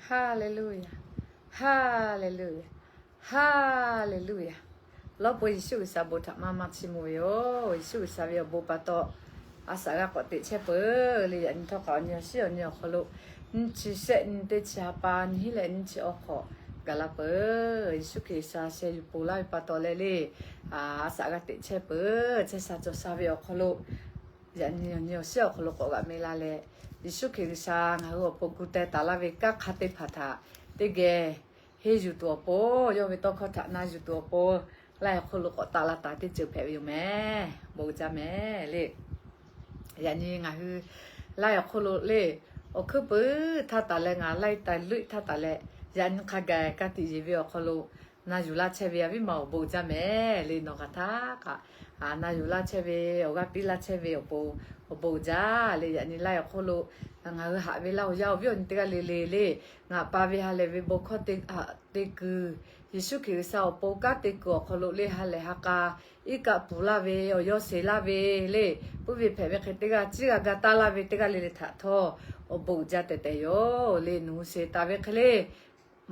Haˍleˍluˍyaˍ. Haˍleˍluˍyaˍ. Haˍleˍluˍyaˍ. Lawˇ pon Yeˍsuˆ G'uiˬsha bon htaꞈ maˇ maˇ chiˇ mvuh ve yoˬ. Yeˍsuˆ G'uiˬsha ve awˬ bon pa taw, a shaꞈ g'a k'awꞈ teꞈ chehˇ peuˬ le. Yaꞈ nyi htawˇ kaꞈ awˬ nyi awˬ shiˉ awˬ nyi awˬ hk'aw lo, nyiˇ chi shehˆ nyiˇ teˇ chi ha pa nyiˇ hinˉ leh nyiˇ chi awˬ hk'awꞈ gaˬ la peuˬ. Yeˍsuˆ Hkriꞈ G'uiˬsha sheh yuˬ ponˬ laˇ ve pa taw leh le, a shaꞈ g'a teꞈ chehˇ peuˬ. Chehˇ sha cawˬ sha ve awˬ hk'aw lo, yaꞈ nyi awˬ nyi awˬ shiˉ awˬ hk'aw lo k'awꞈ g'aꞈ meh la leh, Yeˍsuˆ Hkriꞈ G'uiˬsha ngaˬ hui awˬ pon gu teh taˍ laˇ ve kanˉ hk'aˇ teˇ hpaˍ htaꞈ teˇ geh henˇ yuˬ tuˬ awˬ pon, yawˇ ve tawˇ hkawˇ htaꞈ na yuˬ tuˬ awˬ pon, laiˉ awˬ hk'oˆ lo k'awꞈ taˆ la taˍ teˇ ceuˬ hpehꞈ ve yoˬ mehˍ. Bon jaˇ mehˍ le. Yaꞈ nyi ngaˬ hui laiˉ awˬ hk'oˆ lo le, awˬ hkuiˉ puiˍ htaˇ taˍ leh ngaˬ laiˉ tai luiˆ htaˇ taˍ leh, yaꞈ nyi hk'a gaˬ ka tiꞈ yeˬ ve awˬ hk'aw lo na yuˬ laˇ chehˇ ve a viˉ ma awˬ bon jaˇ mehˍ le. Nawˬ hk'aˬ htaˇ kaꞈ na yuˬ laˇ chehˇ ve, awˬ g'aˇ piˇ laˇ chehˇ ve awˬ pon awˬ bon jaˇ le. Yaꞈ nyi laiˉ awˬ hk'oˆ lo ngaˬ hui haꞈ ve laˇ awˬ yaˇ awˬ viˉ awˬ nyi teˇ g'aˇ le le le, ngaˬ pa ve ha lehˬ ve bon hkawˇ te kuiˬ, Yeˍsuˆ Hkriꞈ G'uiˬsha awˬ pon kanˉ te kuiˬ awˬ hk'aw lo le ha lehˬ ha k'a iˉ kaˆ puˍ laˇ ve, awˬ yawˇ sheˍ laˇ ve le, puiˉ ve hpehꞈ ve hk'e teˇ g'aˇ ciˉ g'a ga taˇ laˇ ve teˇ g'aˇ le le htaꞈ htawˇ awˬ bon jaˇ tehꞈ tehꞈ yoˬ le. Nawˬ hui sheˍ taˍ ve hk'e le,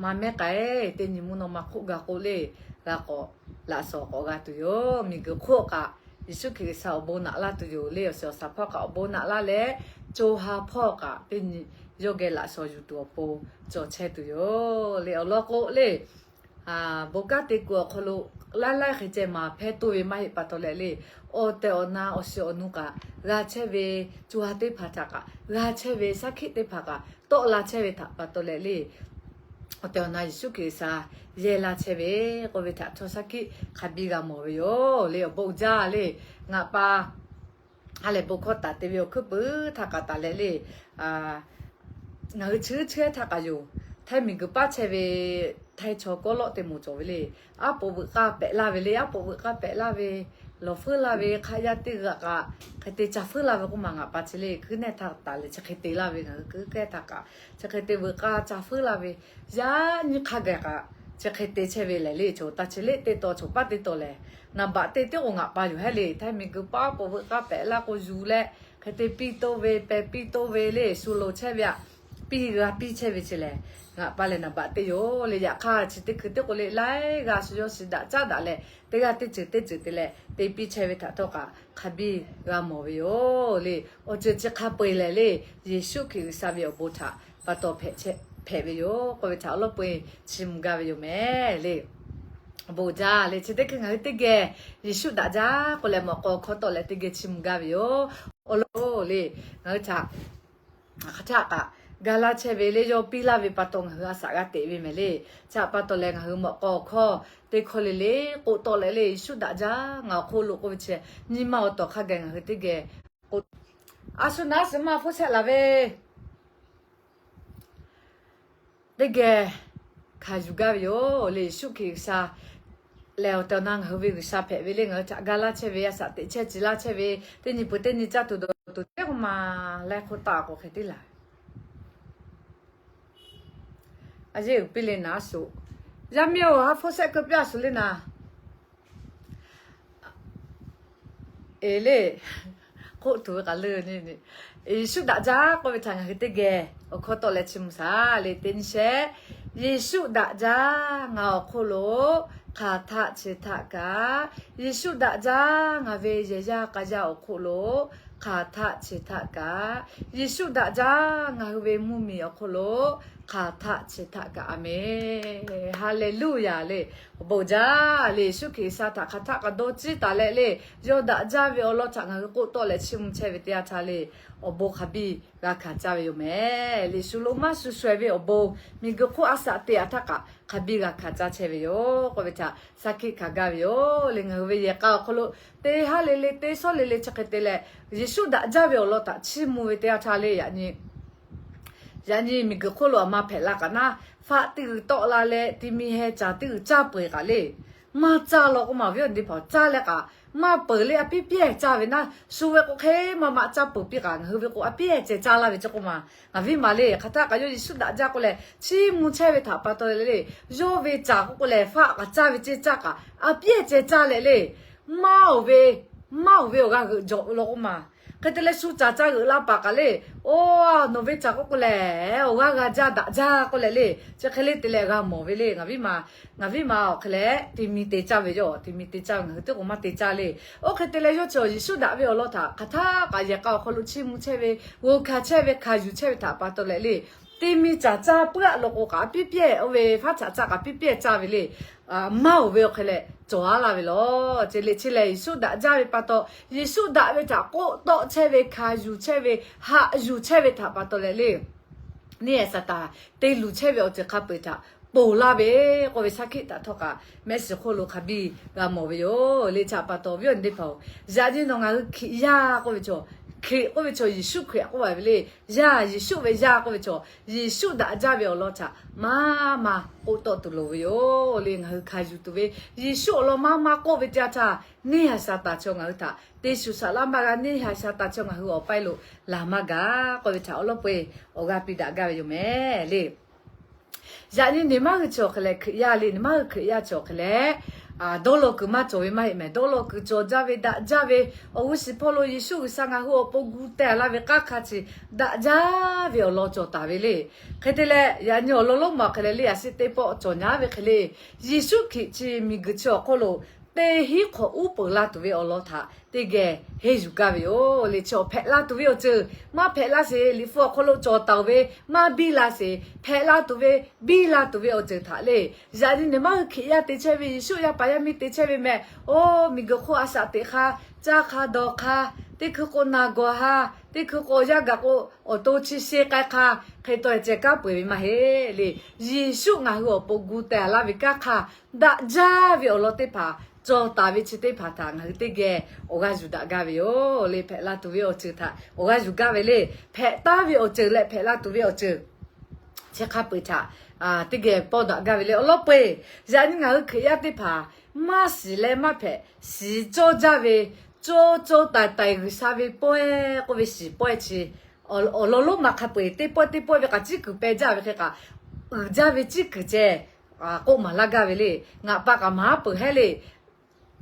maˇ mehˉ k'ai, teˇ nyi mvuhˇ naw ma hk'oˆ gaˬ k'o le, g'a k'awꞈ laꞈ shawnˍ k'awꞈ g'a tuˬ yoˬ. Miˬguiˬ hk'oˆ kaꞈ Yeˍsuˆ Hkriꞈ G'uiˬsha awˬ bon naꞈ laˇ tuˬ yoˬ le. Awˬ shiˍ awˬ shaˍ hpawˇ kaꞈ awˬ bon naꞈ laˇ leh, co ha hpawˇ kaꞈ teˇ nyi yawˇ geh laꞈ shawnˍ yuˬ tuˬ awˬ pon cawˬ chehˇ tuˬ yoˬ le. Awˬ lawn k'o le, bon kanˉ te kuiˬ awˬ hk'aw lo laiˉ laiˉ hk'e ceh maˍ hpehˇ toˇ ve maˇ heˆ pa taw leh le, awˬ tehˬ awˬ na awˬ shiˍ awˬ nu kaꞈ g'a chehˇ ve, co ha teˇ hpaˍ htaꞈ kaꞈ g'a chehˇ ve, shaˉ hkiˆ teˇ hpaˍ kaꞈ tawˆ la chehˇ ve htaꞈ pa taw leh le, awˬ tehˬ awˬ na Yeˍsuˆ Hkriꞈ G'uiˬsha yehˇ laˇ chehˇ ve k'oˆ ve htaꞈ chaw shaˉ hkiˆ hk'a biˇ g'a mawˬ ve yoˬ le. Awˬ bon jaˇ le. Ngaˬ pa ha lehˬ bon hkawˇ taˍ te ve awˬ hkuiˉ puiˍ htaˇ kaꞈ taˍ leh le, ngaˬ hui chi hk'e htaˇ kaꞈ yoˬ. Htaiˇ miˬguiˬ paˉ chehˇ ve htaiˇ chaw kawˉ lawˆ te moˍ cawˬ ve le. Aˉ poꞈ veuꞈ k'aˇ pehꞈ laˇ ve le, aˉ poꞈ veuꞈ k'aˇ pehꞈ laˇ ve, lawˬ feuˉ laˇ ve, hk'aˆ yaˇ teˇ g'aˇ kaꞈ hk'e te ca feuˉ laˇ ve k'oˆ ma ngaˬ pa chi le kuiˉ nehˇ htaˇ taˍ leh chi hk'e te laˇ ve, ngaˬ hui kuiˉ kehˉ htaˇ kaꞈ chi hk'e te veuꞈ k'aˇ ca feuˉ laˇ ve, yaꞈ nyi hk'a gaˬ kaꞈ chi hk'e te chehˇ ve lehˬ le. Chaw taˇ chi leˆ teˇ taw chaw paˉ teˇ taw lehˬ, naˍ baꞈ te tiˉ k'o ngaˬ pa yoˬ hehˉ le. Htaiˇ miˬguiˬ paˉ aˉ poꞈ veuꞈ k'aˇ pehꞈ laˇ k'o yuˬ leh hk'e te piˇ toˇ ve, peh piˇ toˇ ve le, shu loˍ chehˇ ve aꞈ, piˇ g'a piˇ chehˇ ve chi lehˬ, ngaˬ pa lehˬ naˍ baꞈ te yoˬ le. Yaꞈ hk'aˇ chi teˇ hkui teˇ k'o le laiˉ g'aˇ shu yawˇ shiˍ daꞈ caˉ daꞈ leh teˇ g'aˇ teˇ ceuˬ teˇ ceuˬ te leh te piˇ chehˇ ve htaꞈ htawˇ kaꞈ hk'a biˇ g'a mawˬ ve yoˬ le. Awˬ ceuˬ chi hk'a peu-eˬ lehˬ le, Yeˍsuˆ Hkriꞈ G'uiˬsha ve awˬ bon htaꞈ pa taw hpehꞈ ve yoˬ k'oˆ ve htaꞈ awˬ lawn peu-eˬ chiˇ mvuh gaˇ ve yoˬ mehˍ le. Awˬ bon jaˇ le. Chi teˇ hkui ngaˬ hui teˇ geh Yeˍsuˆ daꞈ jaˇ k'oˆ leh mawꞈ k'aw hkawˇ tawˆ leh teˇ geh chiˇ mvuh gaˇ ve yoˬ. Awˬ lawn le, ngaˬ hui htaꞈ hk'aˬ htaˆ kaꞈ ga laˇ chehˇ ve le, yawˇ piˇ laˇ ve pa taw ngaˬ hui a shaꞈ g'a teꞈ ve mehˍ le. Chi htaꞈ pa taw leh ngaˬ hui mawꞈ k'aw hkawˇ teˇ hkawˇ le le k'oˆ tawˆ leh le, Yeˍsuˆ daꞈ jaˇ ngaˬ awˬ hk'oˆ lo k'oˆ ve chi nyi ma awˬ tawˍ hk'a gaˬ ngaˬ hui teˇ geh k'oˆ, a shu naˉ suh maˇ hpfuhˇ shehˆ laˬ ve teˇ geh hkanˍ yuˬ gaˇ ve yoˬ le. Yeˍsuˆ Hkriꞈ G'uiˬsha lehˬ awˬ tehˬ awˬ na ngaˬ hui ve G'uiˬsha hpehꞈ ve le. Ngaˬ hui htaꞈ ga laˇ chehˇ ve, a shaꞈ teꞈ chehˇ ci laˇ chehˇ ve, teˇ nyi peuˬ teˇ nyi caˇ tuˬ dawˬ tuˬ teˇ k'oˆ ma leh hk'oˆ taˆ k'o hk'e te laˬ a yeˇ uiˍ piˇ le naˉ suh. Yaˇ miˇ-oˬ, ha hpfuhˇ shehˆ keu piˇ a shu le naˉ. Eˬ le, k'oˆ tuˬ ve k'aˬ le, Yeˍsuˆ daꞈ jaˇ k'oˆ ve htaꞈ ngaˬ hui teˇ geh awˬ hkawˇ tawˆ leh chiˇ mvuh shaˍ le. Teˇ nyi shehˆ, Yeˍsuˆ daꞈ jaˇ ngaˬ awˬ hk'oˆ lo hk'aˬ htaˆ chi htaˆ kaꞈ, Yeˍsuˆ daꞈ jaˇ ngaˬ ve yehˬ yaˇ k'a yaˇ awˬ hk'oˆ lo hk'aˬ htaˆ chi htaˆ kaꞈ, Yeˍsuˆ daꞈ jaˇ ngaˬ hui ve mvuhˇmiˬ awˬ hk'oˆ lo hk'aˬ htaˆ chi htaˆ kaꞈ. A menˬ. Haˍleˍluˍyaˍ le. Awˬ bon jaˇ le. Yeˍsuˆ Hkriꞈ G'uiˬsha htaꞈ hk'aˬ htaˆ k'a dawˇ ciˇ taˍ leh le, yawˇ daꞈ jaˇ ve awˬ lawn htaꞈ ngaˬ hui k'oˆ tawˆ leh chiˇ mvuh chehˇ ve teˇ yanˇ htaˇ le, awˬ bon hk'a biˇ g'a hkanˍ caˇ ve yoˬ mehˍ le. Shu lo maˇ shu shu-e ve awˬ bon, miˬguiˬ hk'oˆ a shaꞈ teꞈ a htaˇ kaꞈ hk'a biˇ g'a hkanˍ caˇ chehˇ ve yoˬ k'oˆ ve htaꞈ shaˉ hkiˆ hkanˍ gaˇ ve yoˬ le. Ngaˬ hui ve yehˬ k'a awˬ hk'aw lo teˇ haˉ le le, teˇ shawˉ le le chi hk'e te leh, Yeˍsuˆ daꞈ jaˇ ve awˬ lawn htaꞈ chiˇ mvuh ve teˇ yanˇ htaˇ le, yaꞈ nyi yaꞈ nyi miˬguiˬ hk'oˆ lo aˬ ma hpehꞈ la kaꞈ naˉ, faˆ teˇ g'uiˬ tawˆ la leh ti mi heh caˬ teˇ g'uiˬ caˇ peuˬ kaꞈ le, maˇ caˇ law k'oˆ ma, awˬ viˉ awˬ nyi teˇ hpaˍ caˇ leh kaꞈ maˇ peuˬ le. A piˇ piˇ-ehˍ caˇ ve naˉ, shu ve k'o hk'e maˇ maˇ caˇ peuˬ piˇ kaꞈ, ngaˬ hui ve k'o a piˇ-ehˍ ceh caˇ laˇ ve ceˇ k'oˆ ma. Ngaˬ viˉ ma le, hk'aˬ htaˆ kaꞈ yawˇ Yeˍsuˆ daꞈ jaˇ k'oˆ leh chiˇ mvuh chehˇ ve htaꞈ pa taw leh le, yawˇ ve caˬ k'oˆ k'o lehˬ faˆ kaꞈ caˇ ve ceˇ caˇ kaꞈ a piˇ-ehˍ ceh caˇ leh le, maˇ oˬ ve, maˇ oˬ ve awˬ g'a g'euꞈ jawꞈ law k'oˆ ma. Hk'e te leh shu caˬ ca g'euꞈ la paˍ kaꞈ le, oˇ, nawˬ ve caˬ k'oˆ k'o lehˬ, awˬ g'aˇ g'a jaˇ daꞈ jaˇ k'oˆ leh le, chi hk'e le te leh g'a mawˬ ve le. Ngaˬ viˉ ma, ngaˬ viˉ ma awˬ hk'e leh te mi te caˇ ve yoˬ. Te mi te caˇ ve, ngaˬ hui teˇ k'o maˇ te caˇ le. Oˇ hk'e te leh yawˇ chi Yeˍsuˆ daꞈ ve awˬ lawn htaꞈ hk'aˬ htaˇ kaꞈ yehˬ k'a awˬ hk'aw lo chiˇ mvuh chehˇ ve, g'oˬ hkanˍ chehˇ ve, hkanˍ yuˬ chehˇ ve htaꞈ pa taw leh le, te mi caˬ caˇ puiˉ aˆ law k'o kaꞈ piˇ piˇ-ehˍ, oˇ ve faˉ caꞈ caˇ kaꞈ piˇ piˇ-ehˍ caˇ ve le. Maˇ oˬ ve awˬ hk'e leh cawˬ-a laˇ ve lawˬ. Chi leh chi lehˬ Yeˍsuˆ daꞈ jaˇ ve pa taw, Yeˍsuˆ daꞈ ve htaꞈ k'oˆ tawˆ chehˇ ve, hkanˍ yuˬ chehˇ ve, haꞈ yuˬ chehˇ ve htaꞈ pa taw leh le, neˇ haiˬ Saˍtanˍ te luˬ chehˇ ve awˬ ceuˬ hk'a peu-eˬ htaꞈ ponˬ laˇ ve k'oˆ ve shaˉ hkiˆ htaꞈ htawˇ kaꞈ mehˆ shiˍ hk'oˆ lo hk'a biˇ g'a mawˬ ve yoˬ le. Chi htaꞈ pa taw viˉ awˬ nyi teˇ hpaˍ-oˬ, yaꞈ nyi nawˬ ngaˬ hui Hkriꞈ yaˇ k'oˆ ve chaw, Hkriꞈ k'oˆ ve chaw Yeˍsuˆ Hkriꞈ k'oˆ ve le. Yaˇ, Yeˍsuˆ ve yaˇ k'oˆ ve chaw, Yeˍsuˆ daꞈ jaˇ ve awˬ lawn htaꞈ maˇ maˇ k'oˆ tawˆ tuˬ loˍ ve yoˬ le. Ngaˬ hui hkanˍ yuˬ tuˬ ve, Yeˍsuˆ awˬ lawn maˇ maˇ k'oˆ ve teˇ yanˇ htaˇ, neˇ haiˬ Saˍtanˍ chaw ngaˬ hui htaꞈ te shuˍ saˍ laˇ maˇ g'a, neˇ haiˬ Saˍtanˍ chaw ngaˬ hui awˬ paˇ lo laˬ maˇ g'a k'oˆ ve htaꞈ awˬ lawn peu-eˬ awˬ g'aˇ piˇ daꞈ gaˇ ve yoˬ mehˍ le. Yaꞈ nyi nyi maˇ hui chi awˬ hk'e leh Hkriꞈ yaˇ le, nyi maˇ hui Hkriꞈ yaˇ chi awˬ hk'e leh, dawˇ law kuiˬ maˇ cawˬ ve maˇ heˆ mehˍ. Dawˇ law kuiˬ cawˬ jaˇ ve, daꞈ jaˇ ve, awˬ g'uˇ shiˍ hpawˇ lo Yeˍsuˆ G'uiˬsha ngaˬ hui awˬ pon gu teh laˇ ve k'aˉ hk'a chi daꞈ jaˇ ve awˬ lawn cawˬ taˍ ve le. Hk'e te leh yaꞈ nyi awˬ lawn lonˉ ma awˬ hk'e leh le, a shu teˇ pawˆ cawˬ nyaˉ ve hk'e le, Yeˍsuˆ Hkriꞈ chi miˬguiˬ chi awˬ hk'oˆ lo teˇ hinˉ hk'awꞈ uˉ peunˍ la tuˬ ve awˬ lawn htaꞈ teˇ geh henˇ yuˬ gaˇ ve yoˬ le. Chi awˬ hpehꞈ la tuˬ ve awˬ ceuˬ maˇ hpehꞈ la sheˍ. Liꞈ hpu awˬ hk'aw lo cawˬ taˍ-oˬ ve maˇ biˇ la sheˍ. Hpehꞈ la tuˬ ve, biˇ la tuˬ ve awˬ ceuˬ htaꞈ le, yaꞈ nyi nyi maˇ hui Hkriꞈ yaˇ te chehˇ ve, Yeˍsuˆ yaˇ paˍ yaˇ miˇ te chehˇ ve meh. Oˇ, miˬguiˬ hk'oˆ a shaꞈ teꞈ hk'a, caˇ hk'a dawˬ hk'a, teˇ hkui k'o naˬ gawˬ ha, teˇ hkui k'o yaˇ gaˬ k'o awˬ to chi se k'ai hk'a, hk'e taw ceh kanˉ peu-eˬ ve maˇ heˆ le. Yeˍsuˆ ngaˬ hui awˬ pon gu teh laˇ ve kanˉ hk'a daꞈ jaˇ ve awˬ lawn teˇ hpaˍ cawˬ taˍ ve chi teˇ hpaˍ htaꞈ ngaˬ hui teˇ geh awˬ g'aˇ yuˬ daꞈ gaˇ ve yoˬ le. Hpehꞈ la tuˬ ve awˬ ceuˬ htaꞈ awˬ g'aˇ yuˬ gaˇ ve le. Hpehꞈ taˍ ve awˬ ceuˬ leh hpehꞈ la tuˬ ve awˬ ceuˬ chi hk'a peu-eˬ htaꞈ teˇ geh pawˇ daꞈ gaˇ ve le. Awˬ lawn peu-eˬ, yaꞈ nyi ngaˬ hui Hkriꞈ yaˇ teˇ hpaˍ maˇ shiˍ leh maˇ hpehꞈ shiˍ cawˇ jaˇ ve, co co taiˍ taiˍ G'uiˬsha ve pawehˇ k'oˆ ve shiˍ pawehˇ chi awˬ lawn lonˉ ma hk'a peu-eˬ teˇ pawehˇ teˇ pawehˇ ve kaꞈ ciˉ kuiˬ peh jaˇ ve hk'e kaꞈ, uiˍ jaˇ ve ciˉ kuiˬ ceh k'oˆ maˍ laˇ gaˇ ve le. Ngaˬ pa kaꞈ maˇ peuˬ hehˉ le.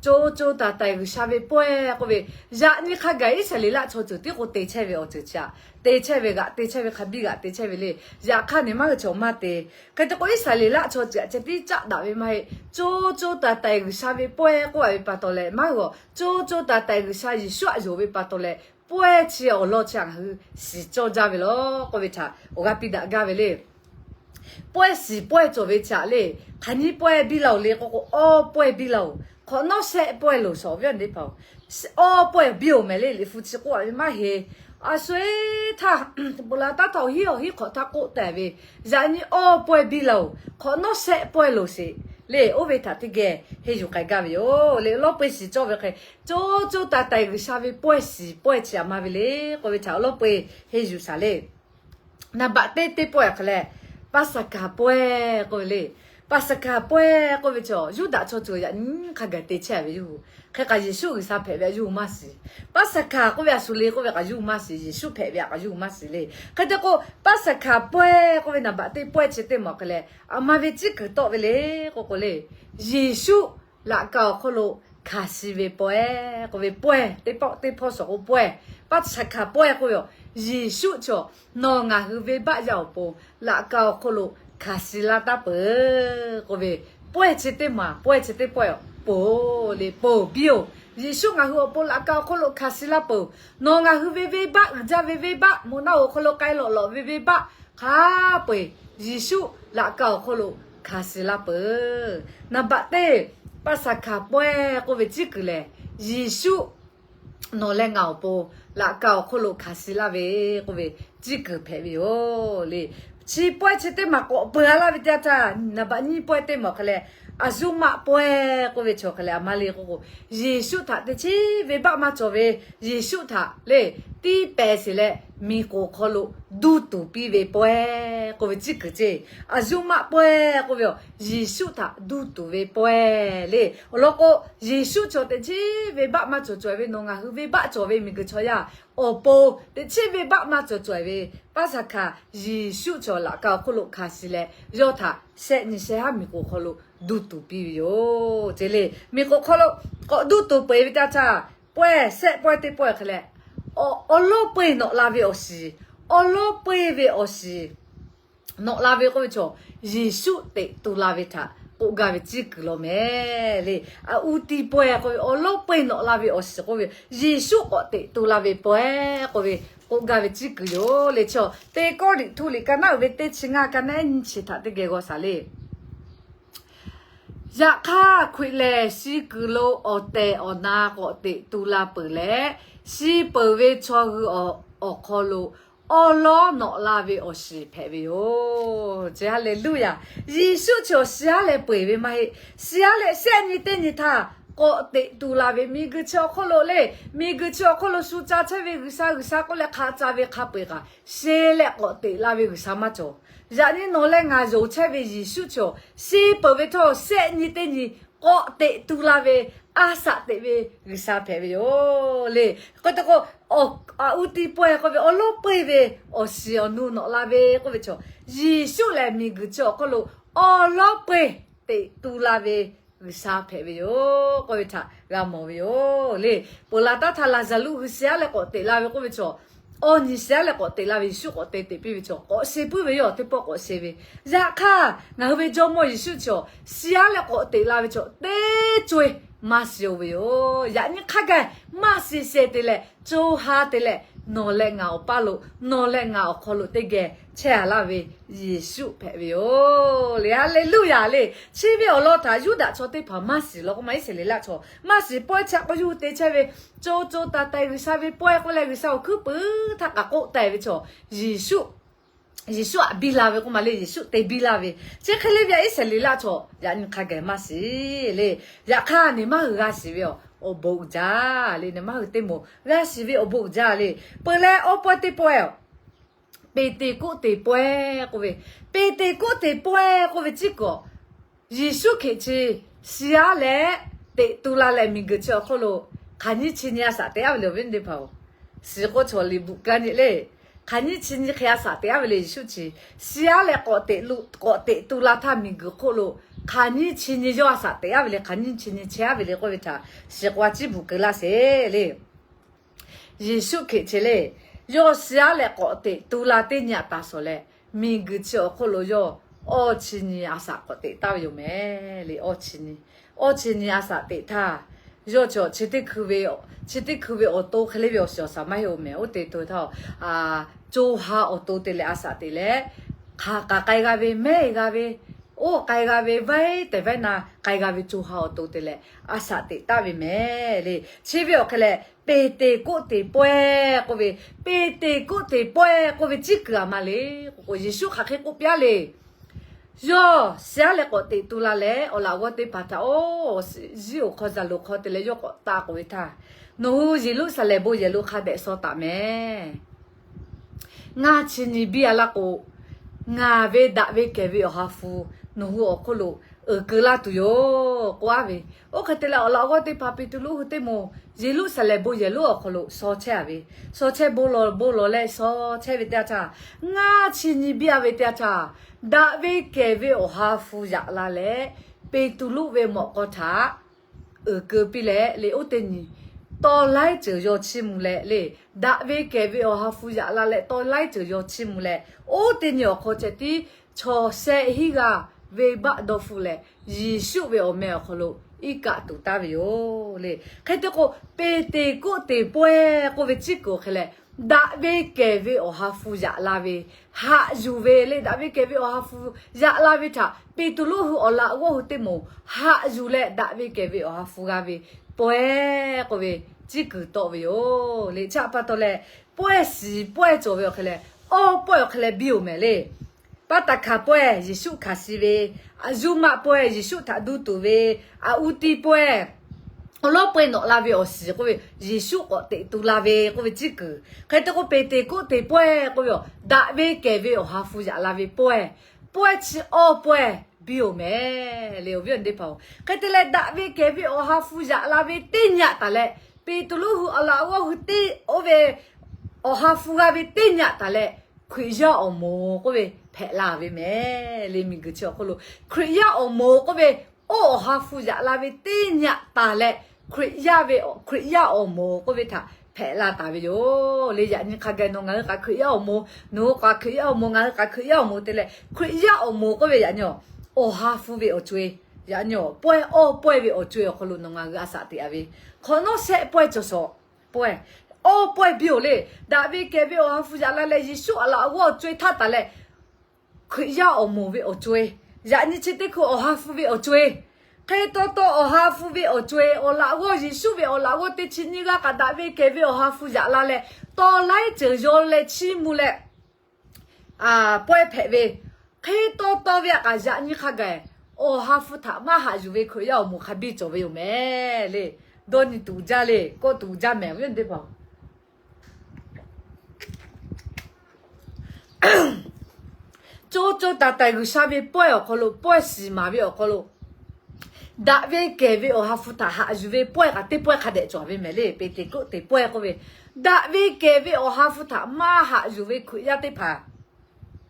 Co co taiˍ taiˍ G'uiˬsha ve pawehˇ k'oˆ ve, yaꞈ nyi hk'a gaˬ Iˉsaˍreˍlaˆ chaw ceuˬ tiˉ k'o te chehˇ ve awˬ ceuˬ chi aꞈ te chehˇ ve, g'aꞈ te chehˇ ve, hk'a biˇ g'aꞈ te chehˇ ve le. Yaꞈ hk'aˇ nyi maˇ hui chaw maˇ te. Hk'e te k'o Iˉsaˍreˍlaˆ chaw ceuˬ aꞈ ceh tiˉ caˆ daꞈ ve maˇ heˆ. Co co taiˍ taiˍ G'uiˬsha ve pawehˇ k'oˆ a ve pa taw leh maˇ hui a co co taiˍ taiˍ G'uiˬsha Yeˍsuˆ aꞈ yonˍ ve pa taw leh, pawehˇ chi awˬ lawn chi ngaˬ hui shiˍ cawˇ jaˇ ve law k'oˆ ve htaꞈ awˬ g'aˇ piˇ daꞈ gaˇ ve le. Pawehˇ shiˍ pawehˇ cawˬ ve chi aꞈ le, hk'aˬ nyiˇ pawehˇ biˇ la-oˬ le k'oˆ k'o, awˇ pawehˇ biˇ la-oˬ. Hk'awꞈ nawˉ shehˆ pawehˇ loˍ shawˍ ve a teˇ hpaˍ-oˬ, awˇ pawehˇ biˇ-oˬ mehˍ le. Liꞈ hpu chi k'oˆ a ve maˇ heˆ. A sho-eˬ htaˇ, bon la taˇ htaˇ awˬ hinˉ awˬ hinˉ hk'awꞈ htaˇ k'oˆ tehꞈ ve, yaꞈ nyi awˇ pawehˇ biˇ la-oˬ, hk'awꞈ nawˉ shehˆ pawehˇ loˍ sheˍ le. Oˇ ve htaꞈ teˇ geh henˇ yuˬ k'ai gaˇ ve yoˬ le. Awˬ lawn peu-eˬ shiˍ cawˇ ve hk'e, co co taiˍ taiˍ G'uiˬsha ve pawehˇ shiˍ pawehˇ chi aꞈ maˇ ve le k'oˆ ve htaꞈ awˬ lawn peu-eˬ henˇ yuˬ shaˍ le. Naˍ baꞈ teˇ teˇ pawehˇ hk'e leh, Paˍsaˍhkaˍ pawehˇ k'oˆ ve le. Paˍsaˍhkaˍ pawehˇ k'oˆ ve chaw Yuˇdaꞈ chaw ceuˬ yaꞈ nyi hk'a gaˬ te chehˇ ve yoˬ. Hk'e k'aꞈ Yeˍsuˆ G'uiˬsha hpehꞈ ve a yuˇ maˇ shiˍ. Paˍsaˍhkaˍ k'oˆ ve a shu le k'oˆ ve k'aꞈ yuˇ maˇ shiˍ. Yeˍsuˆ hpehꞈ ve a k'aꞈ yuˇ maˇ shiˍ le. Hk'e te k'o Paˍsaˍhkaˍ pawehˇ k'oˆ ve naˍ baꞈ teˇ pawehˇ chi teˇ maˬ hk'e leh, aˬ ma ve ciˉ kuiˬ tawˆ ve le k'oˆ k'o le, Yeˍsuˆ laꞈ ka awˬ hk'oˆ lo hkanˍ shi ve pawehˇ k'oˆ ve pawehˇ teˇ pawehˇ teˇ hpawˇ shawˍ k'o pawehˇ, Paˍsaˍhkaˍ pawehˇ k'oˆ ve yoˬ. Yeˍsuˆ chaw nawˬ ngaˬ hui venˇbaˆ yaˇ awˬ pon laꞈ ka awˬ hk'oˆ lo hkanˍ shi laˇ taˍ peuˬ k'oˆ ve, pawehˇ chi teˇ maˬ pawehˇ chi teˇ pawehˇ ponˬ le, ponˬ biˇ-oˬ. Yeˍsuˆ ngaˬ hui awˬ pon laꞈ ka awˬ hk'oˆ lo hkanˍ shi laˇ peuˬ. Nawˬ ngaˬ hui ve venˇbaˆ, uiˍ jaˇ ve venˇbaˆ, moˬ naˆ hoꞈ hk'aw lo k'ai lawꞈ lawꞈ ve venˇbaˆ hk'a peu-eˬ Yeˍsuˆ laꞈ ka awˬ hk'oˆ lo hkanˍ shi laˇ peuˬ. Naˍ baꞈ teˇ, Paˍsaˍhkaˍ pawehˇ k'oˆ ve ciˉ kuiˬ lehˬ, Yeˍsuˆ nawˬ leh ngaˬ awˬ pon laꞈ ka awˬ hk'oˆ lo hkanˍ shi laˇ ve k'oˆ ve ciˉ kuiˬ hpehꞈ ve yoˬ le. Chi pawehˇ chi teˇ maˬ k'awꞈ peuˬ a laˇ ve teˇ yanˇ htaˇ, naˍ baꞈ nyiˇ pawehˇ teˇ maˬ hk'e leh, aˬ zuˇ maˆ pawehˇ k'oˆ ve chaw hk'e leh, aˬ ma le k'oˆ k'o, Yeˍsuˆ htaꞈ teˇ chiˉ venˇbaˆ maˇ cawˬ ve, Yeˍsuˆ htaꞈ le tiˇ pehˍ sheˍ leh miˬ k'oˍ hk'aw lo duˇ tuˬ piˇ ve pawehˇ k'oˆ ve ciˉ kuiˬ ceˇ. Aˬ zuˇ maˆ pawehˇ k'oˆ ve a, Yeˍsuˆ htaꞈ duˇ tuˬ ve pawehˇ le. Awˬ lawn k'o, Yeˍsuˆ chaw teˇ chiˉ venˇbaˆ maˇ cawˬ cawehˬ ve, nawˬ ngaˬ hui venˇbaˆ cawˬ ve miˬguiˬ chaw yaˇ awˬ pon teˇ chiˉ venˇbaˆ maˇ cawˬ cawehˬ ve Paˍsaˍhkaˍ Yeˍsuˆ chaw laꞈ ka awˬ hk'oˆ lo hkanˍ shi leh, yawˇ htaꞈ shehˆ nyi shehˆ haˉ miˬ k'oˍ hk'aw lo duˇ tuˬ piˇ ve yoˬ ceˇ le. Miˬ k'oˍ hk'aw lo k'awꞈ duˇ tuˬ peuˬ ve teˇ yanˇ htaˇ, pawehˇ shehˆ pawehˇ teˇ pawehˇ hk'e leh, awˬ lawˉ peu-eˬ nawꞈ la ve awˬ shiˍ, awˬ lawˉ peu-eˬ ve awˬ shiˍ nawꞈ la ve k'oˆ ve chaw, Yeˍsuˆ teꞈ tu la ve htaꞈ k'oˆ gaˇ ve ciˉ kuiˬ law mehˍ le. A, uˉ tiˇ pawehˇ k'oˆ ve awˬ lawˉ peu-eˬ nawꞈ la ve awˬ shiˍ k'oˆ ve, Yeˍsuˆ k'awꞈ teꞈ tu la ve pawehˇ k'oˆ ve, k'oˆ gaˇ ve ciˉ kuiˬ yoˬ le. Chaw, Teˇ Kawˇrenˍhtuˆ liꞈ ka naˉ uiˍ ve teˇ chi ngaˇ, ka naˉ nyiˇ chi htaꞈ teˇ geh g'aw shaˍ le. Yaꞈ hk'aˇ, Hkriꞈ lehˬ shi kuiˬ lo awˬ tehˬ awˬ na k'awꞈ teꞈ tu la peuˬ leh, shi peuˬ ve chaw hui awˬ hk'aw lo awˬ lawˉ nawꞈ la ve awˬ shiˍ hpehꞈ ve yoˬ. Chi, Haˍleˍluˇyaˍ. Yeˍsuˆ chi awˬ shiˍ aˉ leh peu-eˬ ve maˇ heˆ. Shiˍ aˉ leh shehˆ nyi teˇ nyi htaˇ k'awꞈ teꞈ tu la ve, miˬguiˬ chi awˬ hk'oˆ lo le, miˬguiˬ chi awˬ hk'oˆ lo shu ca chehˇ ve G'uiˬsha, G'uiˬsha k'oˆ leh hk'a ca ve hk'a peu-eˬ kaꞈ, sheh leh k'awꞈ teꞈ la ve G'uiˬsha maˇ cawˬ. Yaꞈ nyi nawˬ leh ngaˬ yonˍ chehˇ ve Yeˍsuˆ chi awˬ, shi peuˬ ve htawˇ shehˆ nyi teˇ nyi k'awꞈ teꞈ tu la ve, a shaꞈ teꞈ ve G'uiˬsha hpehꞈ ve yoˬ le. K'o te k'o, a, uˉ tiˇ pawehˇ k'oˆ ve awˬ lawˉ peu-eˬ ve awˬ shiˍ awˬ nu nawꞈ la ve k'oˆ ve chaw, Yeˍsuˆ lehˬ miˬguiˬ chi awˬ hk'oˆ lo awˬ lawˉ peu-eˬ teꞈ tu la ve G'uiˬsha hpehꞈ ve yoˬ k'oˆ ve htaꞈ g'a mawˬ ve yoˬ le. Peuˬ laˬ taˉ htaˇ Laˍzaˍruˆ hui shiˍ aˉ leh k'awꞈ teꞈ la ve k'oˆ ve chaw, awˬ nyi shiˍ aˉ leh k'awꞈ teꞈ la ve, Yeˍsuˆ k'awꞈ te teꞈ piˇ ve chaw, k'awꞈ sheh puiˉ ve yoˬ. Teˇ pawˆ k'awꞈ sheh ve. Yaꞈ hk'aˇ, ngaˬ hui ve Jawˇmawˇ Yeˍsuˆ chi awˬ shiˍ aˉ leh k'awꞈ teꞈ la ve chaw teˇ co-e maˇ shiˍ-oˬ ve yoˬ. Yaꞈ nyi hk'a gaˬ maˇ shiˍ sheh te leh, co ha te leh, nawˬ leh ngaˬ awˬ paˇ lo, nawˬ leh ngaˬ awˬ hk'aw lo teˇ geh chehˇ a laˇ ve Yeˍsuˆ hpehꞈ ve yoˬ le. Haˍleˍluˇyaˍ le. Chi ve awˬ lawn htaꞈ Yuˇdaꞈ chaw teˇ hpaˍ maˇ shiˍ law k'oˆ ma, Iˉsaˍreˍlaˆ chaw maˇ shiˍ. Pawehˇ chi hk'aw yuˬ te chehˇ ve, co co taiˍ taiˍ G'uiˬsha ve pawehˇ k'oˆ leh G'uiˬsha awˬ hkuiˉ puiˍ htaˇ k'aꞈ k'oˆ taˍ ve chaw, Yeˍsuˆ, Yeˍsuˆ htaꞈ biˇ la ve k'oˆ ma le. Yeˍsuˆ te biˇ laˇ ve. Chi hk'e le ve a, Iˉsaˍreˍlaˆ chaw yaꞈ nyi hk'a gaˬ maˇ shiˍ le. Yaꞈ hk'aˇ, nawˬ maˇ hui g'a shiˍ ve awˬ bon uiˍ jaˇ le. Nawˬ maˇ hui teˇ moˍ g'a shiˍ ve awˬ bon uiˍ jaˇ le. Peuˬ leh awˬ pawehˇ teˇ pawehˇ, Peˍteˍkoˆteˍ pawehˇ k'oˆ ve, Peˍteˍkoˆteˍ pawehˇ k'oˆ ve ciˉ kuiˬ, Yeˍsuˆ Hkriꞈ chi shiˍ aˉ leh teꞈ tu la leh miˬguiˬ chi awˬ hk'oˆ lo hk'aˬ nyiˇ chi nyi a shaꞈ teꞈ aˉ ve le, awˬ viˉ teˇ hpaˍ-oˬ. Shiˍ k'o chaw liꞈ bvuhꞈ kaˇ nyi le. Hk'aˬ nyiˇ chi nyi hk'e a shaꞈ teꞈ aˉ ve le. Yeˍsuˆ chi shiˍ aˉ leh k'awꞈ teꞈ tu la htaˇ miˬguiˬ hk'oˆ lo hk'aˬ nyiˇ chi nyi yawˇ a shaꞈ teꞈ aˉ ve le, hk'aˬ nyiˇ chi nyi chehˇ aˉ ve le k'oˆ ve htaꞈ shiˍ k'o a ciˉ bvuhꞈ keu laˇ sheˍ le. Yeˍsuˆ Hkriꞈ chi le, yawˇ shiˍ aˉ leh k'awꞈ teꞈ tu la teˇ nyi aꞈ taˍ shawˍ leh, miˬguiˬ chi awˬ hk'oˆ lo yawˇ awˇ chi nyi a shaꞈ k'awꞈ teꞈ taˍ ve yoˬ mehˍ le. Awˇ chi nyi, awˇ chi nyi a shaꞈ teꞈ htaˇ, yawˇ chi chi teˇ hkui ve awˬ to hk'e le ve awˬ shiˍ awˬ shaˍ maˇ heˆ-oˬ mehˍ. Oˇ te to htaˇ, co ha awˬ to te leh a shaꞈ teꞈ leh, hk'aˬ kaꞈ k'ai g'a ve, mehˉ g'a ve, oˇ k'ai g'a ve, vaiˉ tehꞈ vaiˉ na k'ai g'a ve co ha awˬ to te leh a shaꞈ teꞈ taˍ ve mehˍ le. Chi ve awˬ hk'e leh, Peˍteˍkoˆteˍ pawehˇ k'oˆ ve, Peˍteˍkoˆteˍ pawehˇ k'oˆ ve ciˉ kuiˬ a ma le. K'o k'o Yeˍsuˆ hk'aˬ hk'e k'oˆ piˇ-a le. Yawˇ shiˍ aˉ leh k'awꞈ teꞈ tu la leh awˬ laꞈ g'awˇ teˇ hpaˍ htaꞈ, oˇ, ziˉ oˬ hk'aw zaˍ loˍ hk'aw te leh yawˇ k'awꞈ taˆ k'oꞈ ve htaˇ, Nawˬ hui Yeˍruˆsaˍlehnˍ bon yehˬ lo hk'a dehꞈ shaw taˍ mehˍ. Ngaˇ chi nyi biˇ a laˇ k'o, ngaˬ ve daꞈ ve kehˬ ve Awˬ ha hpu nawˬ hui awˬ hk'oˆ lo uiˍ keu laˇ tuˬ yoˬ k'oˆ a ve. Oˇ hk'e te leh awˬ laꞈ g'awˇ teˇ hpaˍ Peˍtruˆ hui teˇ moˍ Yeˍruˆsaˍlehnˍ bon yehˬ lonˉ awˬ hk'aw lo shaw chehˇ a ve. Shaw chehˇ bon lawˬ bon lawˬ leh shaw chehˇ ve teˇ yanˇ htaˇ, ngaˇ chi nyi biˇ a ve teˇ yanˇ htaˇ, daꞈ ve kehˬ ve Awˬ ha hpu yaꞈ la leh, Peˍtruˆ ve mawꞈ k'aw htaꞈ uiˍ keu piˇ leh le, oˇ teˇ nyi tawˇ laiˉ ceuˬ yaw chiˇ mvuh leh le, daꞈ ve kehˬ ve Awˬ ha hpu yaꞈ la leh tawˇ laiˉ ceuˬ yaw chiˇ mvuh leh, oˇ teˇ nyi awˬ hk'aw ceh tiˉ chaw sheh hiˉ g'aˇ venˇbaˆ dawˇ hpfuhˆ leh, Yeˍsuˆ ve awˬ meh awˬ hk'aw lo iˉ kaˆ tuˬ taˍ ve yoˬ le. Hk'e te k'o, Peˍteˍkoˆteˍ pawehˇ k'oˆ ve ciˉ kuiˬ awˬ hk'e leh, daꞈ ve kehˬ ve Awˬ ha hpu yaꞈ la ve, haꞈ yuˬ ve le, daꞈ ve kehˬ ve Awˬ ha hpu yaꞈ la ve htaꞈ Peˍtruˆ hui awˬ laꞈ g'awˇ hui teˇ moˍ haꞈ yuˬ leh, daꞈ ve kehˬ ve Awˬ ha hpu g'a ve pawehˇ k'oˆ ve ciˉ kuiˬ tawˆ ve yoˬ le. Chi htaꞈ pa taw leh, pawehˇ shiˍ pawehˇ cawˬ ve awˬ hk'e leh, awˇ pawehˇ awˬ hk'e leh biˇ-oˬ mehˍ le. Paˉ taˍ hkanˍ pawehˇ Yeˍsuˆ hkanˍ shiˍ ve, aˬ zuˇ maˆ pawehˇ Yeˍsuˆ htaꞈ duˇ tuˬ ve, aˬ uˉ tiˇ pawehˇ awˬ lawˉ peu-eˬ nawꞈ la ve awˬ shiˍ k'oˆ ve, Yeˍsuˆ k'awꞈ teꞈ tu la ve k'oˆ ve ciˉ kuiˬ. Hk'e te k'o, Peˍteˍkoˆteˍ pawehˇ k'oˆ ve, daꞈ ve kehˬ ve Awˬ ha hpu yaꞈ la ve pawehˇ, pawehˇ chi awˇ pawehˇ biˇ-oˬ mehˍ le, awˬ viˉ awˬ nyi teˇ hpaˍ-oˬ. Hk'e te leh, daꞈ ve kehˬ ve Awˬ ha hpu yaꞈ la ve teˇ nyi aꞈ taˍ leh, Peˍtruˆ hui awˬ laꞈ g'awˇ hui teˇ oˇ ve Awˬ ha hpu g'a ve teˇ nyi aꞈ taˍ leh, Hkriꞈ yaˇ awˬ moˍ k'oˆ ve hpehꞈ la ve mehˍ le. Miˬguiˬ chi awˬ hk'oˆ lo Hkriꞈ yaˇ awˬ moˍ k'oˆ ve, oˇ Awˬ ha hpu yaꞈ la ve teˇ nyi aꞈ taˍ leh, Hkriꞈ yaˇ ve, Hkriꞈ yaˇ awˬ moˍ k'oˆ ve htaꞈ hpehꞈ la taˍ ve yoˬ le. Yaꞈ nyi hk'a gaˬ nawˬ ngaˬ hui kaꞈ Hkriꞈ yaˇ awˬ moˍ, nawˬ hui kaꞈ Hkriꞈ yaˇ awˬ moˍ, ngaˬ hui kaꞈ Hkriꞈ yaˇ awˬ moˍ te leh, Hkriꞈ yaˇ awˬ moˍ k'oˆ ve yaꞈ nyi awˬ ha hpu ve awˬ co-e, yaꞈ nyi awˬ pawehˇ awˇ pawehˇ ve awˬ co-e awˬ hk'aw lo nawˬ ngaˬ hui a shaꞈ teꞈ-a ve, hk'awꞈ nawˉ shehˆ pawehˇ cawˬ shawˍ pawehˇ, awˇ pawehˇ biˇ-oˬ le. Daꞈ ve kehˬ ve awˬ ha hpu yaꞈ la leh Yeˍsuˆ awˬ laꞈ g'awˇ awˬ co-e htaˇ taˍ leh, Hkriꞈ yaˇ awˬ moˍ ve awˬ co-e, yaꞈ nyi chi teˇ hkui awˬ ha hpu ve awˬ co-e, hk'e taw taw awˬ ha hpu ve awˬ co-e, awˬ laꞈ g'awˇ Yeˍsuˆ ve awˬ laꞈ g'awˇ teˇ chi nyiˇ g'aˇ kaꞈ daꞈ ve kehˬ ve awˬ ha hpu yaꞈ la leh, taw laiˉ ceuˬ yaw leh chiˇ mvuh leh pawehˇ hpehꞈ ve, hk'e taw taw ve htaꞈ kaꞈ yaꞈ nyi hk'a gaˬ awˬ ha hpu htaꞈ maˇ haꞈ yuˬ ve Hkriꞈ yaˇ awˬ moˍ hk'a biˇ cawˬ ve yoˬ mehˍ le. Dawˇ nyi tuˬ jaˇ le, kawˆ tuˬ jaˇ mehˍ ve teˇ hpaˍ co co taiˍ taiˍ G'uiˬsha ve pawehˇ awˬ hk'aw lo, pawehˇ shiˍ maˍ ve awˬ hk'aw lo, daꞈ ve kehˬ ve awˬ ha hpu htaꞈ haꞈ yuˬ ve pawehˇ kaꞈ teˇ pawehˇ hk'a dehꞈ cawˬ ve mehˍ le. Peˍteˍkoˆ teˍ pawehˇ k'oˆ ve, daꞈ ve kehˬ ve awˬ ha hpu htaꞈ maˇ haꞈ yuˬ ve Hkriꞈ yaˇ teˇ hpaˍ